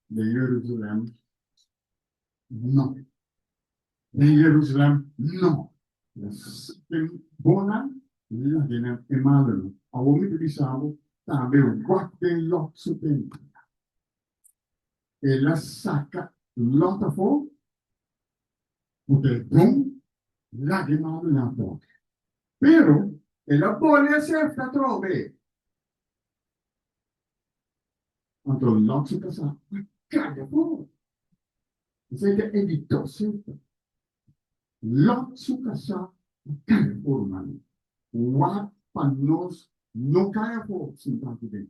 Den Jerusalem, no. Den Jerusalem, no. E bonnan laga nan e malunan. Awor mi ta bisa bo tambe wak den Lot su tempu. El a saka Lot afó ku ta e bon laga e malunan afó. Pero el a bolbe acepta atrobe. Anto Lot su casá a caya afó. Esei ta e di dos sefta. Lot su casá a caya afó, rumannan. Wak pa nos no caya afó sin tantu den.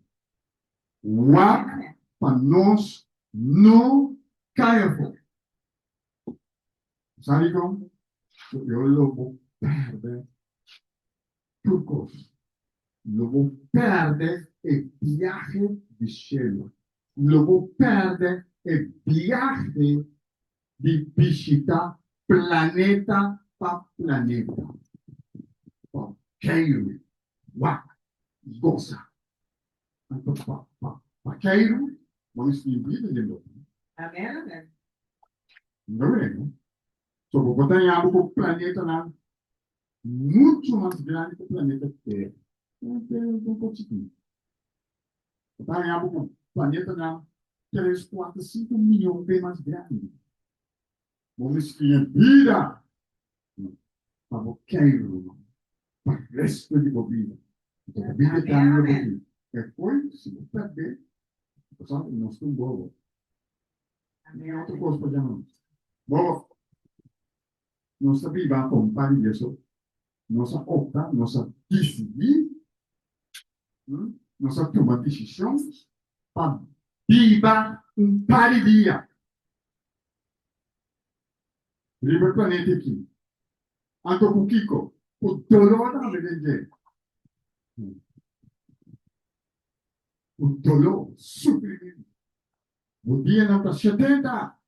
Wak pa nos no caya afó. Sa dikon? Ku yo lo bo pèrdè tur kos. Lo bo pèrdè e biahe di shelu. Lo bo pèrdè e biahe di bishitá planeta pa planeta. Pa keiru, wak, gosa. Anto pa pa pa keiru, bo mester tin bida den bo. Amen, amen. No weno. So bo por daña bo ku planetanan muchu mas grandi ku planeta Tera. Planeta Tera ta un poko chikitu. Bo ta haña bo ku planetanan tres, kuater, sinku miyon be mas grandi. Bo mester tin e bida pa bo keiru, ruman, pa resto di bo bida. Pasobra bida eterno lo bo tin. E koi, si bo pèrdè, bo sa ku nos ta un bobo. Ni otro kos pa djama nos. Bobo. Nos ta biba pa un par di dia so. Nos a opta, nos a disidí, nos a tuma disishon pa biba un par di dia riba e planeta aki. Anto ku kiko? Ku doló tambe den dje. Ku doló, sufrimentu. Bo dianan ta 70.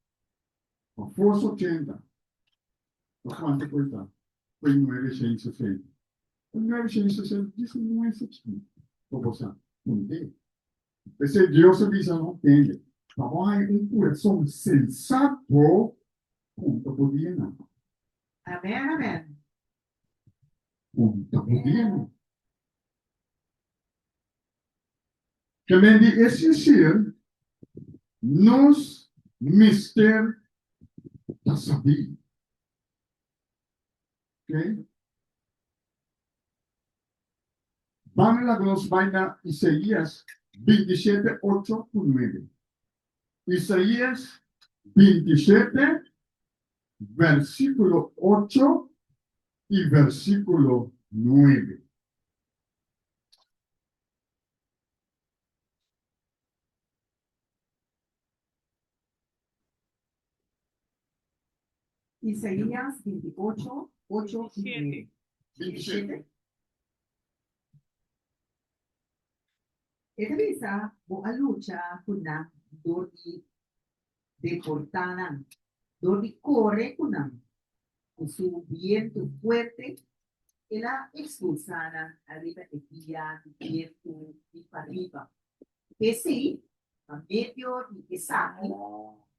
Pa forsa 80, pa kuantu por ta? Foi 960. E 960 djis un nuesa chikí, pa bo sa kont'é. P'esei Dios a bisa no, Tende, pa bo haña un kurason sensato, konta bo dianan. Amen, amen. Konta bo dianan. Ke men di e sinsir, nos mester ta sabí. Ok? Ban laga nos bai na Isaías 27, 8 ku 9. Isaías 27, versíkulo 8 i versíkulo 9. Isaías 28, 8 i 9. 27. E ta bisa, Bo a lucha ku nan dor di deportá nan, dor di kore ku nan. Ku su bientu fuerte, el a ekspulsá nan ariba e dia di bientu di pariba. P'esei, pa medio di esaki,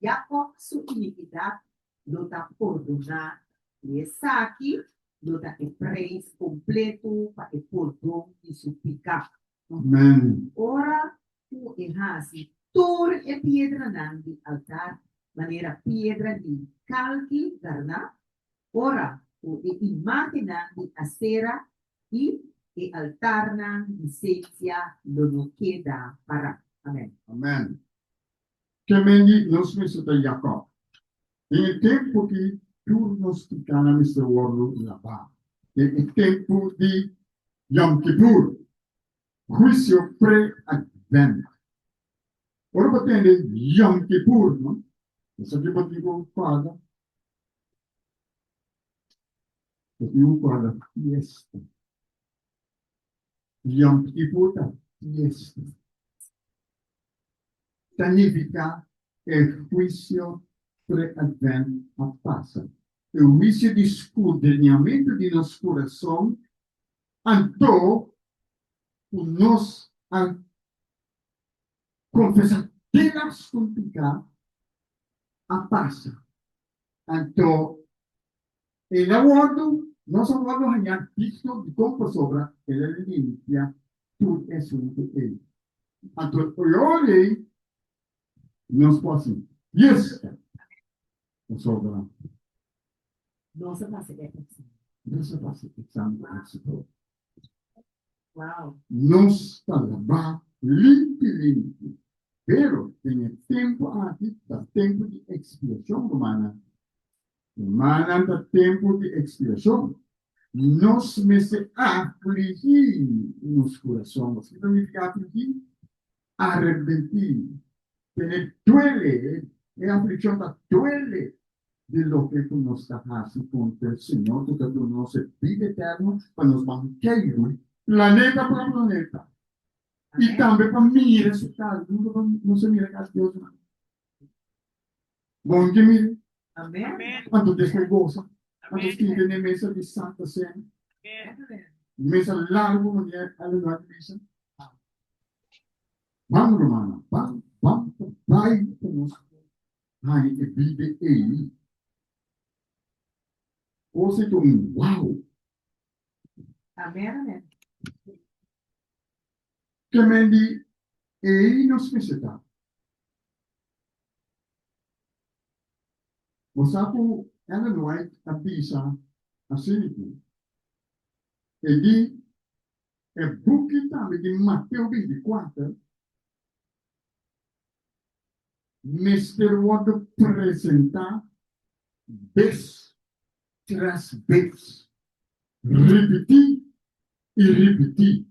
Jakòb su inikidat lo ta pordoná i esaki lo ta e preis kompletu pa e pordon di su piká. Amen. Ora ku e hasi tur e piedranan di altar manera piedra di kalki garná, ora ku e imágennan di Asera i e altarnan di sensia lo no keda pará. Amèn. Amèn. Ke men di nos mester ta Jakòb. Den e tempu ki tur nos pikánan mester wòrdu labá. Den e tempu di Yom Kippur, huisio pre-Advent. Ora bo tende Yom Kippur, no? Bo sa ki bo tin ku kòrda? Bo tin ku kòrda fiesta. Yom Kippur ta fiesta. Ta nifiká e huisio pre-Advent a pasa. E huisio di skudriñamentu di nos kurason anto ku nos a konfesá delas ku piká a pasa. Anto el a wòrdu, nos a wòrdu hañá digno dikon pasobra el a limpia tur e asuntu ei. Anto e ora ei nos por hasi fiesta pasobra. Nos a pasa e eksamen. Nos a pasa e eksamen ku éksito. Wow. Nos ta labá limpi limpi. Pero den e tempu aki ta tempu di ekspiashon, rumannan. Rumannan, ta tempu di ekspiashon. Nos mester afligí nos kurason. Bo sa kiko ta nifiká afligí? Arepentí. Tene duele. E aflikshon ta duele di loke ku nos ta hasi kontra e Señor ku ta duna nos e bida eterno pa nos ban keiru planeta pa planeta. I tambe pa mira su kas. Nunka bo nos a mira kas Dios nan. Bon ke mira. Amen. Anto despues gosa. Anto sinta den e mesa di Santa Sena. Mesa largu manera Ellen White bisa. Ban rumannan, ban, ban ta bai pa nos haña e bida ei. Kos ei ta un wow! Amen, amen. Ke men di ei nos mester ta. Bo sa ku Ellen White a bisa asina ku e di e buki tambe di Mateo 24 mester wòrdu presentá bes tras bes, ripití i ripití.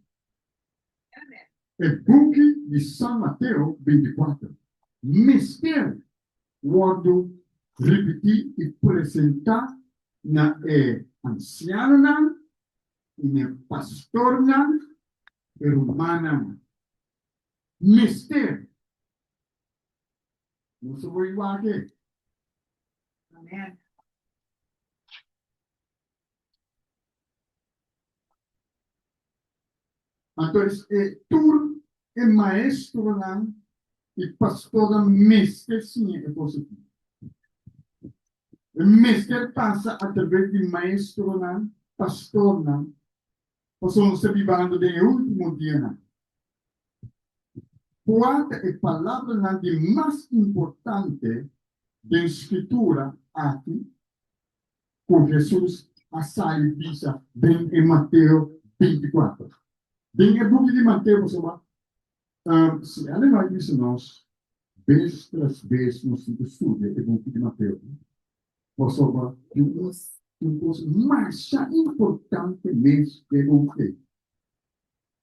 E buki di San Mateo 24 mester wòrdu ripití i presentá na e ansianonan i na e pastornan, e rumannan. Mester. Nos a por wak e. Amen. Anto e tur e maestronan i pastornan mester siña e kos aki. E mester pasa atraves di maestronan, pastornan, pasobra nos ta bibando den e ultimo dianan. Kua ta e palabranan di mas importante den Skritura aki ku Hesus a sali bisa den e Mateo 24? Den e buki di Mateo, pasobra si Ellen White bisa nos bes tras bes nos tin ku studia e buki di Mateo, pasobra tin un kos masha importante mes den e buki ei.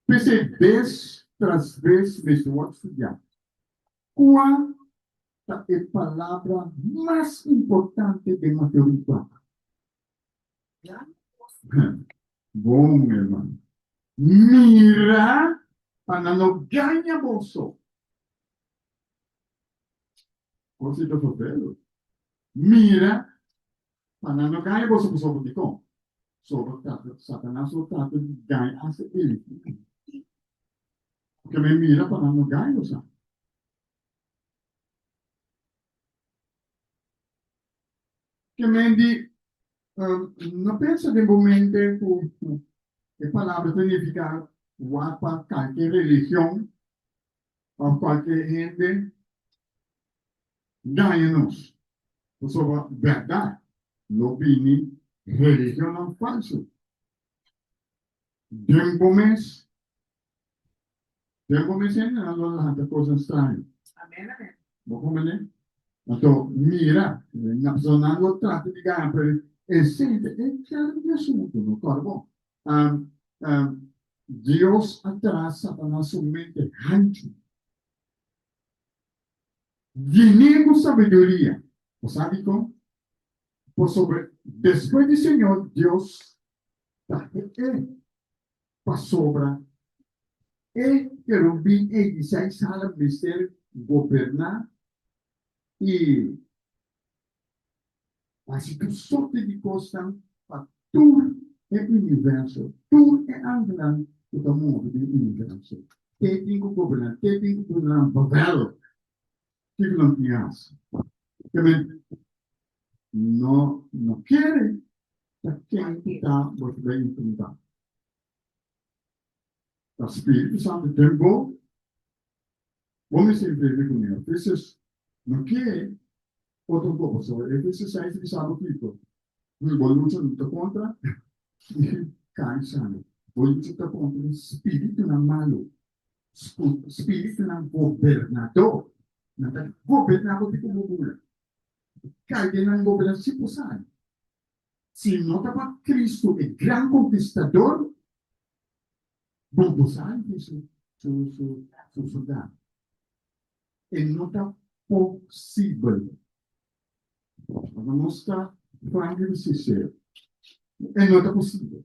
P'esei bes tras bes mester wòrdu studiá. Kua ta e palabra mas importante den Mateo 24? Bon, hermano. Mira pa nan no gaña boso. Kosita sofrendo. Mira pa nan no gaña boso pasobra dikon? Sobra trata Satanas lo trata di gaña hasta el. Ke men mira pa nan no gaña boso. Ke men di no pensa den bo mente ku e palabra ta nifiká wak pa kalke religion òf kualke hende gaña nos. Pasobra bèrdat lo bini religionnan falsu den bo mes, den bo mes hendenan lo lanta kosnan straño. Bo komprendé? Anto mira, pasobra nan lo trata di gaña, pero esei ta e kern di asuntu, no? Kòrda bon, Dios a traha Satanas su mente hanchu. Yen'é ku sabiduria. Bo sa dikon? Pasobra despues di Señor Dios ta he'é, pasobra e kerubin ei di seis hala mester goberná i hasi tur sorte di kosnan pa tur e universo, tur e angelnan ku ta move den universo. Te tin ku goberná, te tin ku duna nan bevel kiko nan tin hasi. Tamen no no kere ta ken ku ta bo ta bai enfrentá. Ta Spiritu Santu den bo, bo mester enfrenta kuné. Efesios no kere otro kos, pasobra Efesios seis ta bisa bo kiko, bo lucha no ta kontra karni sangre, bo lucha ta kontra spiritunan malu, spiritunan gobernador, nan ta goberná bo te ku bo bula, kai den nan goberná si bo sali. Si no ta pa Cristo e gran Conquistador, bo no sali di su su su su soldado. E no ta posibel. Ora nos ta franco i sincero, e no ta posibel.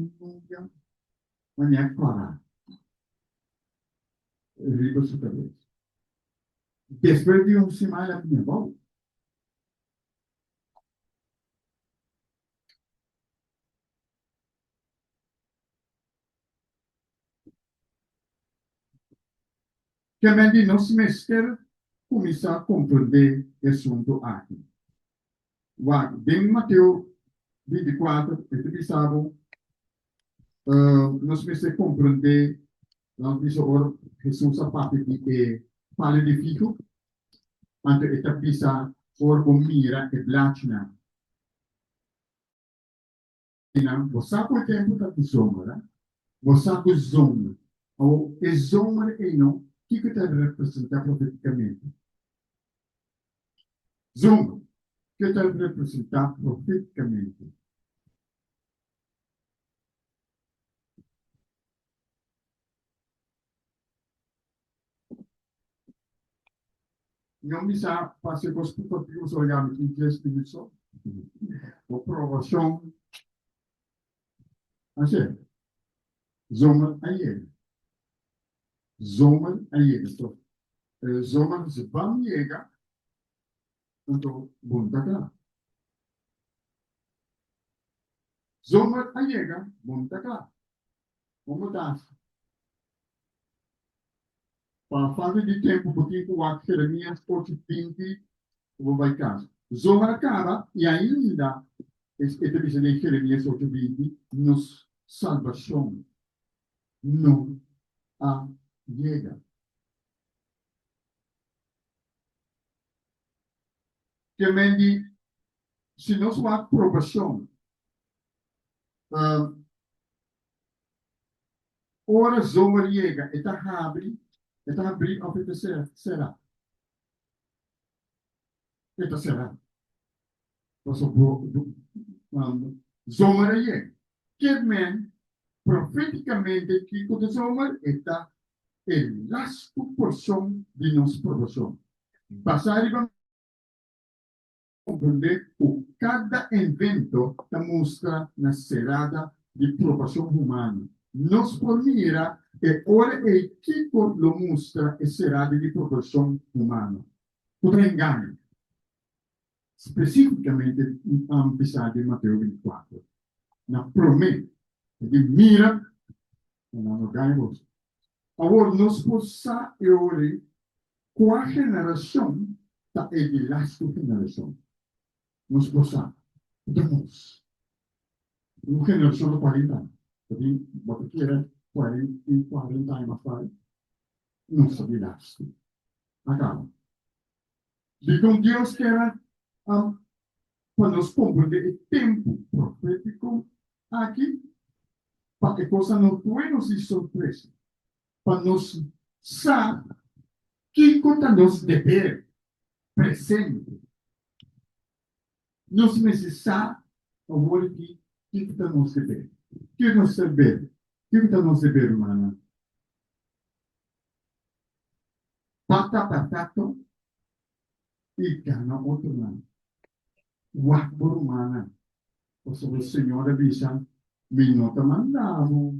un nubia manera kòrá riba su kabes. Despues di un siman el a bini abou. Kemen di nos mester kuminsá komprendé e asuntu aki. Wak, den Mateo 24 e ta bisa bo, nos mester komprendé, nos bisa ora Hesus a papia di e palu di figu, anto e ta bisa ora bo mira e blachinan. Nan, bo sa ku e tempu ta di zomer, a? Bo sa ku zomer. Awor, e zomer ei no, kiko ta representá profetikamente? Zomer, kiko ta representá profetikamente? No mi sa pa si bos ku papia so ya mi tin dies minut so. Bo probashon a ser. Zomer a yega. Zomer a yega. So, zomer si ban yega, anto bon ta kla. Zomer a yega, bon ta kla. Bon bo ta hasi. Pa falta di tempu bo tin ku wak Jeremias ocho 20 ku bo bai kas. Zomer a kaba i ainda e ta bisa den Jeremias ocho 20 nos salbashon no a yega. Ke men di si nos wak probashon Ora zomer yega, e ta habri, e ta habrí òf e ta será? E ta será. Pasobra bo, zomer a yega. Kier men, profétikamente kiko ta zomer? E ta e lastu porshon di nos probashon. Basá riba Comprendé cu cada invento ta mustra na cerada di probacion humano. Nos por mira e ora ei kico lo mustra e cerada di probacion humano, cu ta engaño. Specificamente bisa den Mateo 24, na prome, e di mira pa nan no gaña boso. Awor nos por sa e ora ei Kua generashon ta e di lastu generashon? Nos por sa ku ta nos. Un generashon ta 40 aña. Ta tin bo ta kere 40 aña mas tardi? Nos ta di lastu. A kaba. Dikon Dios kier a pa nos komprendé e tempu profétiko aki? Pa e kosnan no tue nos di sorpresa. Pa nos sa kiko ta nos deber presente. Nos mester sa awor aki kiko ta nos deber. Kiko nos deber? Kiko ta nos deber, rumannan? Pa ta perfecto i gana otronan. Wak bo rumannan, pasobra Señor a bisa, Mi no ta manda bo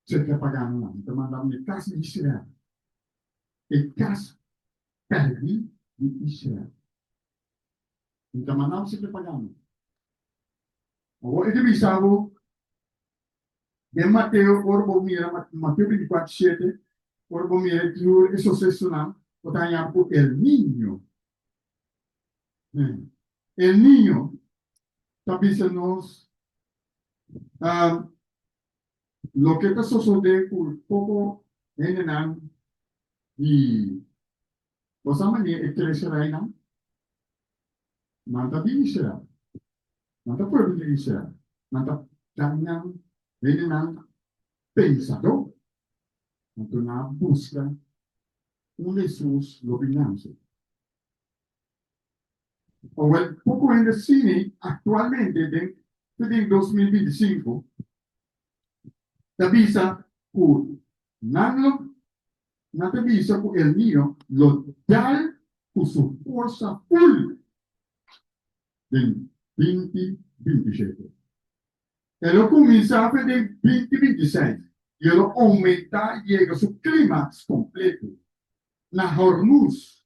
Cerca paganonan, mi ta manda bo n'e cas di Israel, e cas perdí di Israel. Mi ta manda bo cerca paganonan. Awor e ta bisa bo den Mateo, ora bo mira Mateo 24, 7, ora bo mira tur e sucesonan, bo ta haña bo cu el niño. El niño ta bisa nos Loke ta sosodé ku poko hendenan di Bo sa manera e tres reinan? Nan ta di Israel. Nan ta pueblo di Israel. Nan ta nan hendenan pensadó. Anto nan a buska unda Hesus lo bin nanse. Awel, poko hende sini aktualmente den te den 2025 ta bisa ku nan lo nan ta bisa ku El Niño lo dal ku su forsa ful den 2027. E lo kuminsá fe den 2026 i e lo oumentá yega su klimaks kompleto na Hormuz.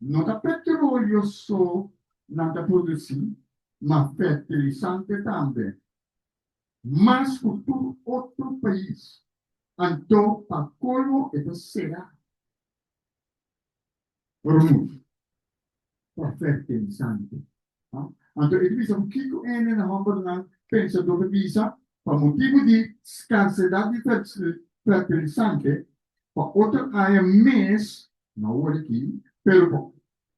No ta petroleo so nan ta produsí, ma fertilisante tambe, mas ku tur otro pais. Anto pa kolmo e ta sera Hormuz pa fertilisante. Anto e ta bisa ku kiko ene na hòmbernan pensadó ta bisa, pa motibu di skarsedat di fertilisante, pa otro aña mes No awor aki, pero pa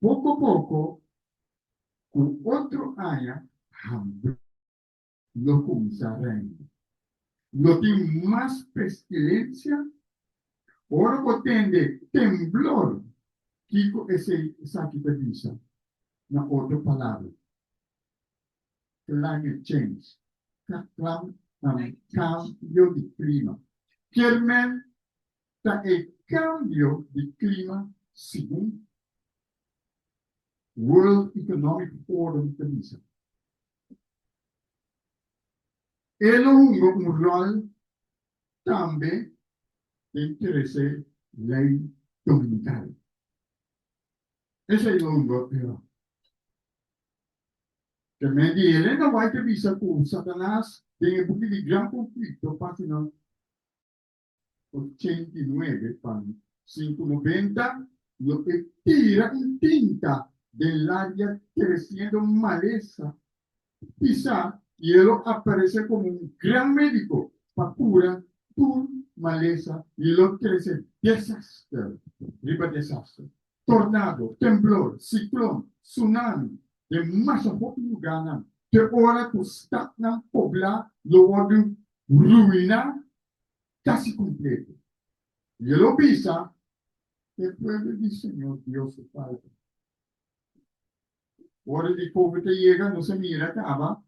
poko poko ku otro aña hamber lo kuminsá reina. Lo tin mas pestilensia. Ora bo tende temblor, kiko esei esaki ta bisa? Na otro palabra, climate change, kambio di klima. Kier men ta e kambio di klima segun World Economic Forum ta bisa. E lo hunga un ròl tambe den trese lei dominikal. Esei lo hunga e ròl. Te men di Elena White ta bisa ku Satanas den e buki di Gran Konflikto, página 89 pa 590, lo e tira un tinta den laria tresiendo malesa pisá i e lo aparesé komo un gran médiko pa kura tur malesa i e lo trese desaster riba desaster, tornado, temblor, siklon, tsunami den masha hopi lugánan te ora ku statnan poblá lo wòrdu ruiná kasi kompleto. I e lo bisa, E pueblo di Señor Dios su falta. Ora di Covid a yega, nos a mira kaba.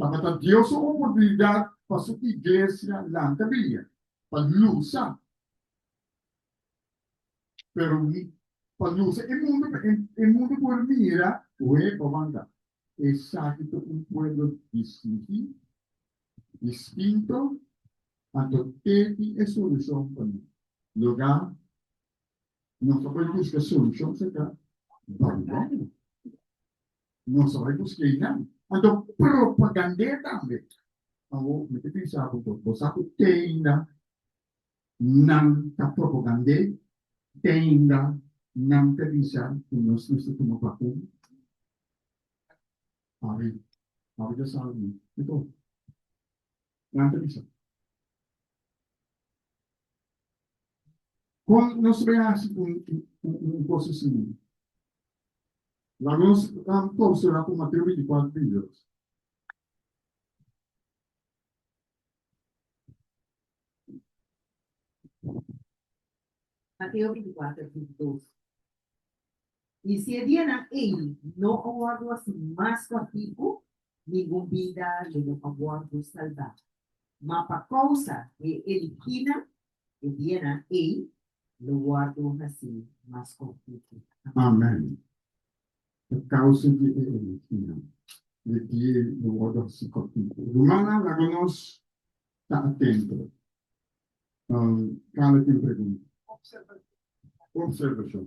Tabata Dios su oportunidat pa su iglesia lanta bria, pa lusa. Pero pa lusa e mundu, pa e mundu por mira ku e banda. Esaki ta un pueblo distingí, distinto, anto te tin e solushon pa nan. Lugá nos ta bai buska solushon serka Babilonia. Nos ta bai buska einan. Anto propagand'é tambe. Awor mi ta bisa bo, bo sa ku te ainda nan ta propagand'é, te ainda nan ta bisa ku nos mester tuma bakuna. Abi, abi ta sabi mi. Dikon? Nan ta bisa. Kon nos bai hasi un un kos asina? Laga nos konsera ku Mateo 24, 22. Mateo 24, 22. I si e dianan ei no a wòrdu hasi mas kòrtiku, ningun bida lo no a wòrdu salbá. Ma pa kousa di e eligínan, e dianan ei lo wòrdu hasi mas kòrtiku. Amèn. Pa kousa di e eligínan, e dia ei lo wòrdu hasi kòrtiku. Rumannan, laga nos ta atento. Carla tin pregunta. Observacion.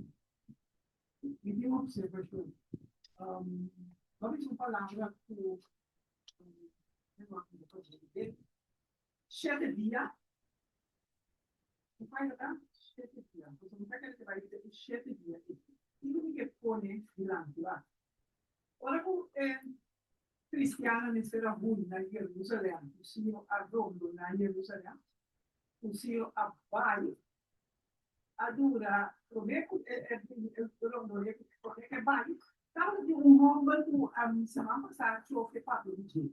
Mi tin un observacion. Bo a bisa un palabra ku shete dia. Ku kua ta? Shete dia. Pasobra mi ta kere ku bai bisa e shete dia ei. Kiko mi ke pone dilanti wak? Ora ku e kristiannan mester a hui na Jerusalèm, ku Siro a rondoná Jerusalèm, ku Siro a bai, a dura promé ku e rondoné, promé ku e bai, tabata tin un hòmber ku siman pasá Chofe papia di dje.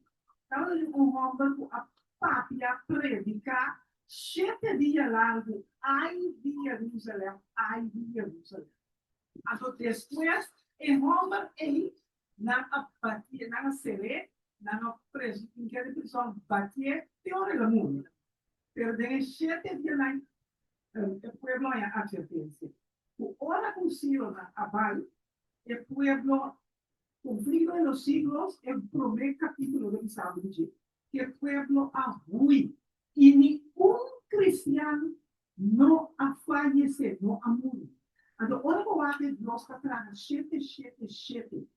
Tabata tin un hòmber ku a papia, prediká shete dia largu, Ai di Jerusalèm, ai di Jerusalèm. Anto despues e hòmber ei nan a batié, nan a ser'é, nan a preso hink'é den prison, batié te ora el a muri. Pero den e shete dianan e pueblo a haña atvertensia ku ora ku Sironan a bai, e pueblo, Conflicto de los Siglos, e promé kapítulo ta bisa bo di dje, ku e pueblo a hui i ni un kristian No a fayesé, no a muri. Anto ora bo wak e Dios ta traha shete, shete, shete,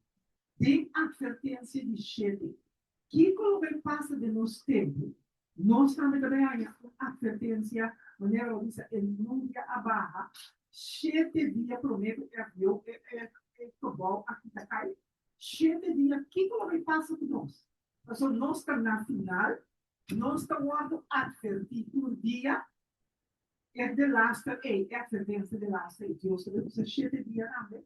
den atvertensia di shete. Kiko lo bai pasa den nos tempu? Nos tambe ta bai haña un atvertensia, manera bo bisa e nubia a baha shete dia promé ku e avion, e e gebou aki ta kai. Shete dia, kiko lo bai pasa ku nos? Pasobra nos ta na final. Nos ta wòrdu atvertí tur dia e delaster ei, e atvertensia delaster ei. Dios ta bai usa shete dia tambe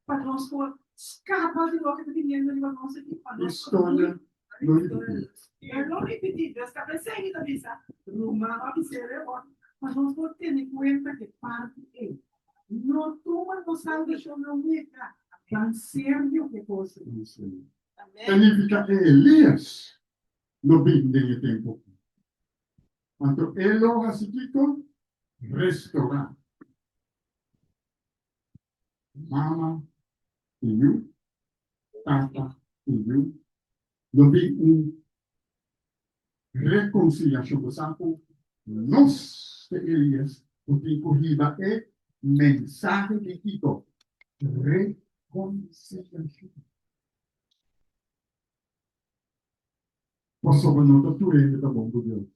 pa nos por skapa di loke ta biniendo riba nos aki, pa nos por Historia lo ripití. E lo ripití. Dios ta p'esei mi ta bisa, ruman a bis'é Rebon, pa nos por tene kuenta ku e parti ei. No tuma nos salbashon na wega tan serio ku e kos ei. Ta nifiká e Elías lo bin den e tempu aki. Anto e lo hasi kiko? Restorá mama i yu, tata i yu. Lo bin un rekonsiliashon. Bo sa ku nos te Elias ku tin ku hiba e mensahe di kiko? Rekonsiliashon. Pasobra no ta tur hende ta bon ku Dios.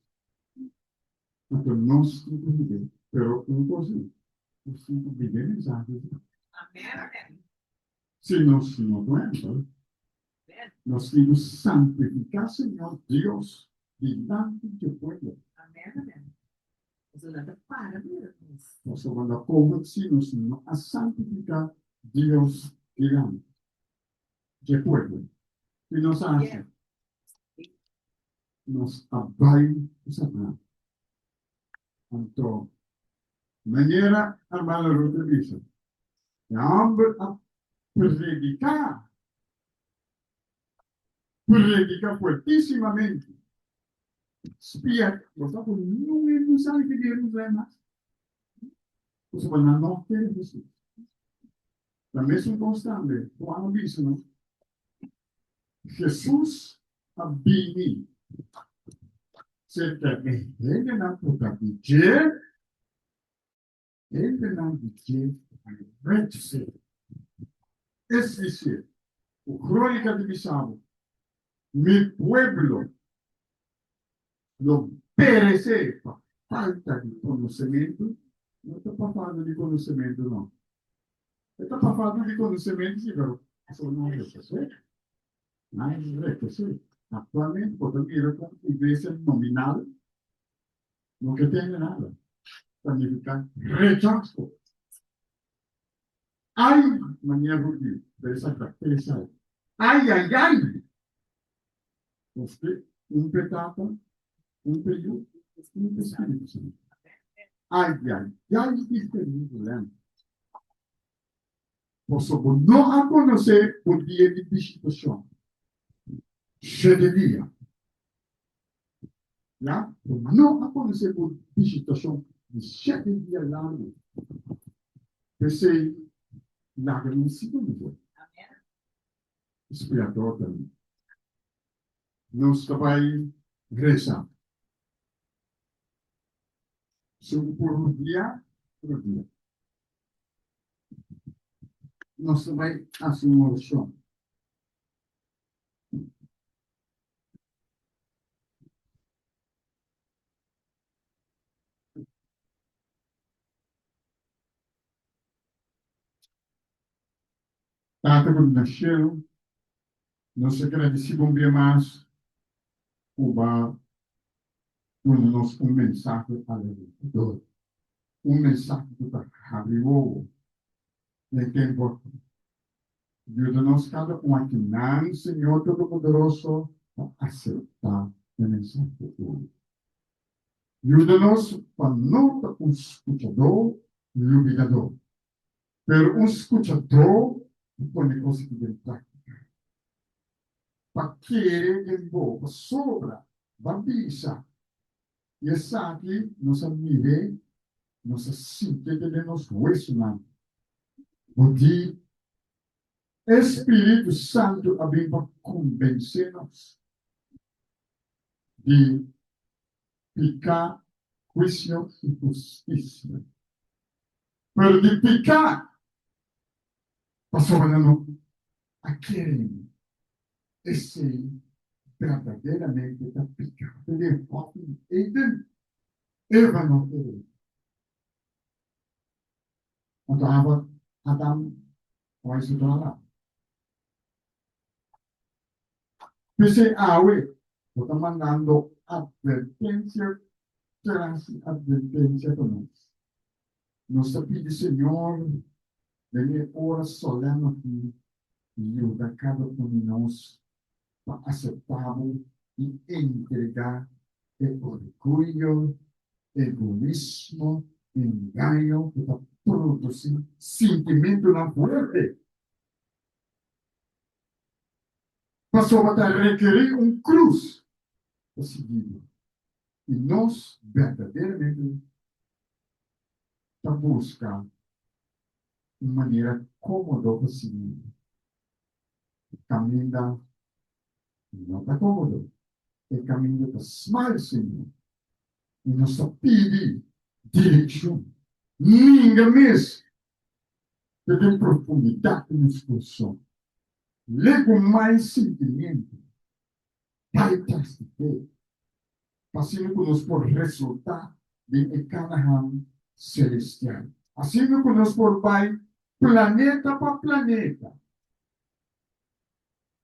Anto nos tin ku hib'é. Pero un kos sí, nos tin ku biba e mensahe sí. Si nos no ta ehèmpel, nos tin ku santifiká Señor Dios dilanti dje pueblo. Pasobra na komo si nos no a santifiká Dios dilanti dje pueblo. I nos a hasi? Nos a bai ku Satanas. Anto, manera hermano Ruth a bisa, e hòmber a prediká. Predica fuertisimamente. Spia, bo sa ku niun hende no sali di Jerusalem mas. Pasobra nan no kere Hesus. Ta mesun kos tambe, Juan a bisa no, Hesus a bini serka e hendenan ku ta di dje, Hendenan di dje a rechas'é. Es disir, ku Krónika di bisa bo, Mi pueblo lo peresé pa falta di konosementu, no ta pa falta di konosementu no. E ta pa falta di konosementu si, pero pasobra nan rechas'é. Nan rechas'é. Aktualmente bo ta mira kon iglesia nominal No ke tende nada. Ta nifiká rechaso. Ai, manera hudiu ta esaki esai. Ai, ai, ai! Paske un p'e Tata, un p'e Yu, un p'e Spiritu Santu. Ai, ai, ai di Jerusalèm! Pasobra bo no a konosé bo dia di bishitashon, shete dia. Ya, bo no a konosé bo bishitashon di shete dia largu. P'esei, laga nan sigui mihó. Spiador ta mi. Nos ta bai resa. Su por rudia, rudia. Nos ta bai hasi un orashon. Tata ku na shelu, nos ta gradisí bo un bia mas ku bo a duna nos un mensahe alentador, un mensahe ku ta habri wowo den tempu aki. Yuda nos kada un akinan, Señor Todopoderoso, pa aseptá e mensahe ei. Yuda nos pa no ta un skuchadó lubidadó, pero un skuchadó ku pone kos aki den práktika. Pa kere den bo, pasobra bo a bisa, i esaki nos a mir'é, nos a sintié te den nos huesonan. Bo di, E Spiritu Santu a bin pa konbensé nos di piká, huisio i hustisia. Pero di piká, pasobra nan no a kere mi. Esei berdaderamente ta piká. Te den hòfi di Eden, Eva no kere. Anto Ava, Adam a bai su dòla. P'esei awe bo ta mandando atvertensia tras di atvertensia pa nos. Nos ta pidi Señor den e ora solèm aki yuda kada un di nos pa aseptá bo i entregá e orguyo, egoismo, engaño ku ta produsí sintimentunan fuerte. Pasobra ta rekerí un krus pa sigui bo, i nos berdaderamente ta buska un manera kómodo pa sigui bo. Kaminda no ta kómodo, e kaminda ta smal, Señor, i nos ta pidi direkshon. Ninga mes te den profundidat di nos kurason. Legumai sentimiento bai tras di fe, pa asina ku nos por resultá den e Kanahan selestial, asina ku nos por bai planeta pa planeta,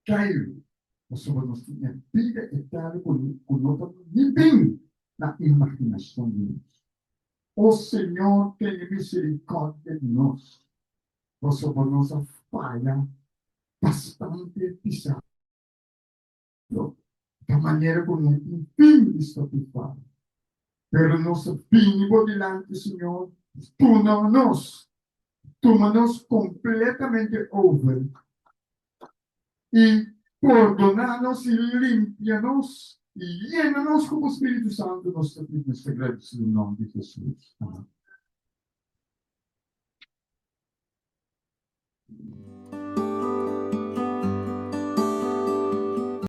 kairu, pasobra nos tin e bida eterno ku no ta ni bin na imaginashon di nos. O Señor, tene miserikòrdia di nos, pasobra nos a faya bastante pisá. Ta manera ku no tin fin di sta ku faya. Pero nos a bini bo dilanti, Señor, tuma nos, tuma nos kompletamente over i. Pordoná nos i limpia nos i yena nos ku bo Spiritu Santu, nos ta pidi, nos ta gradisí den nòmber di Hesus. Amèn.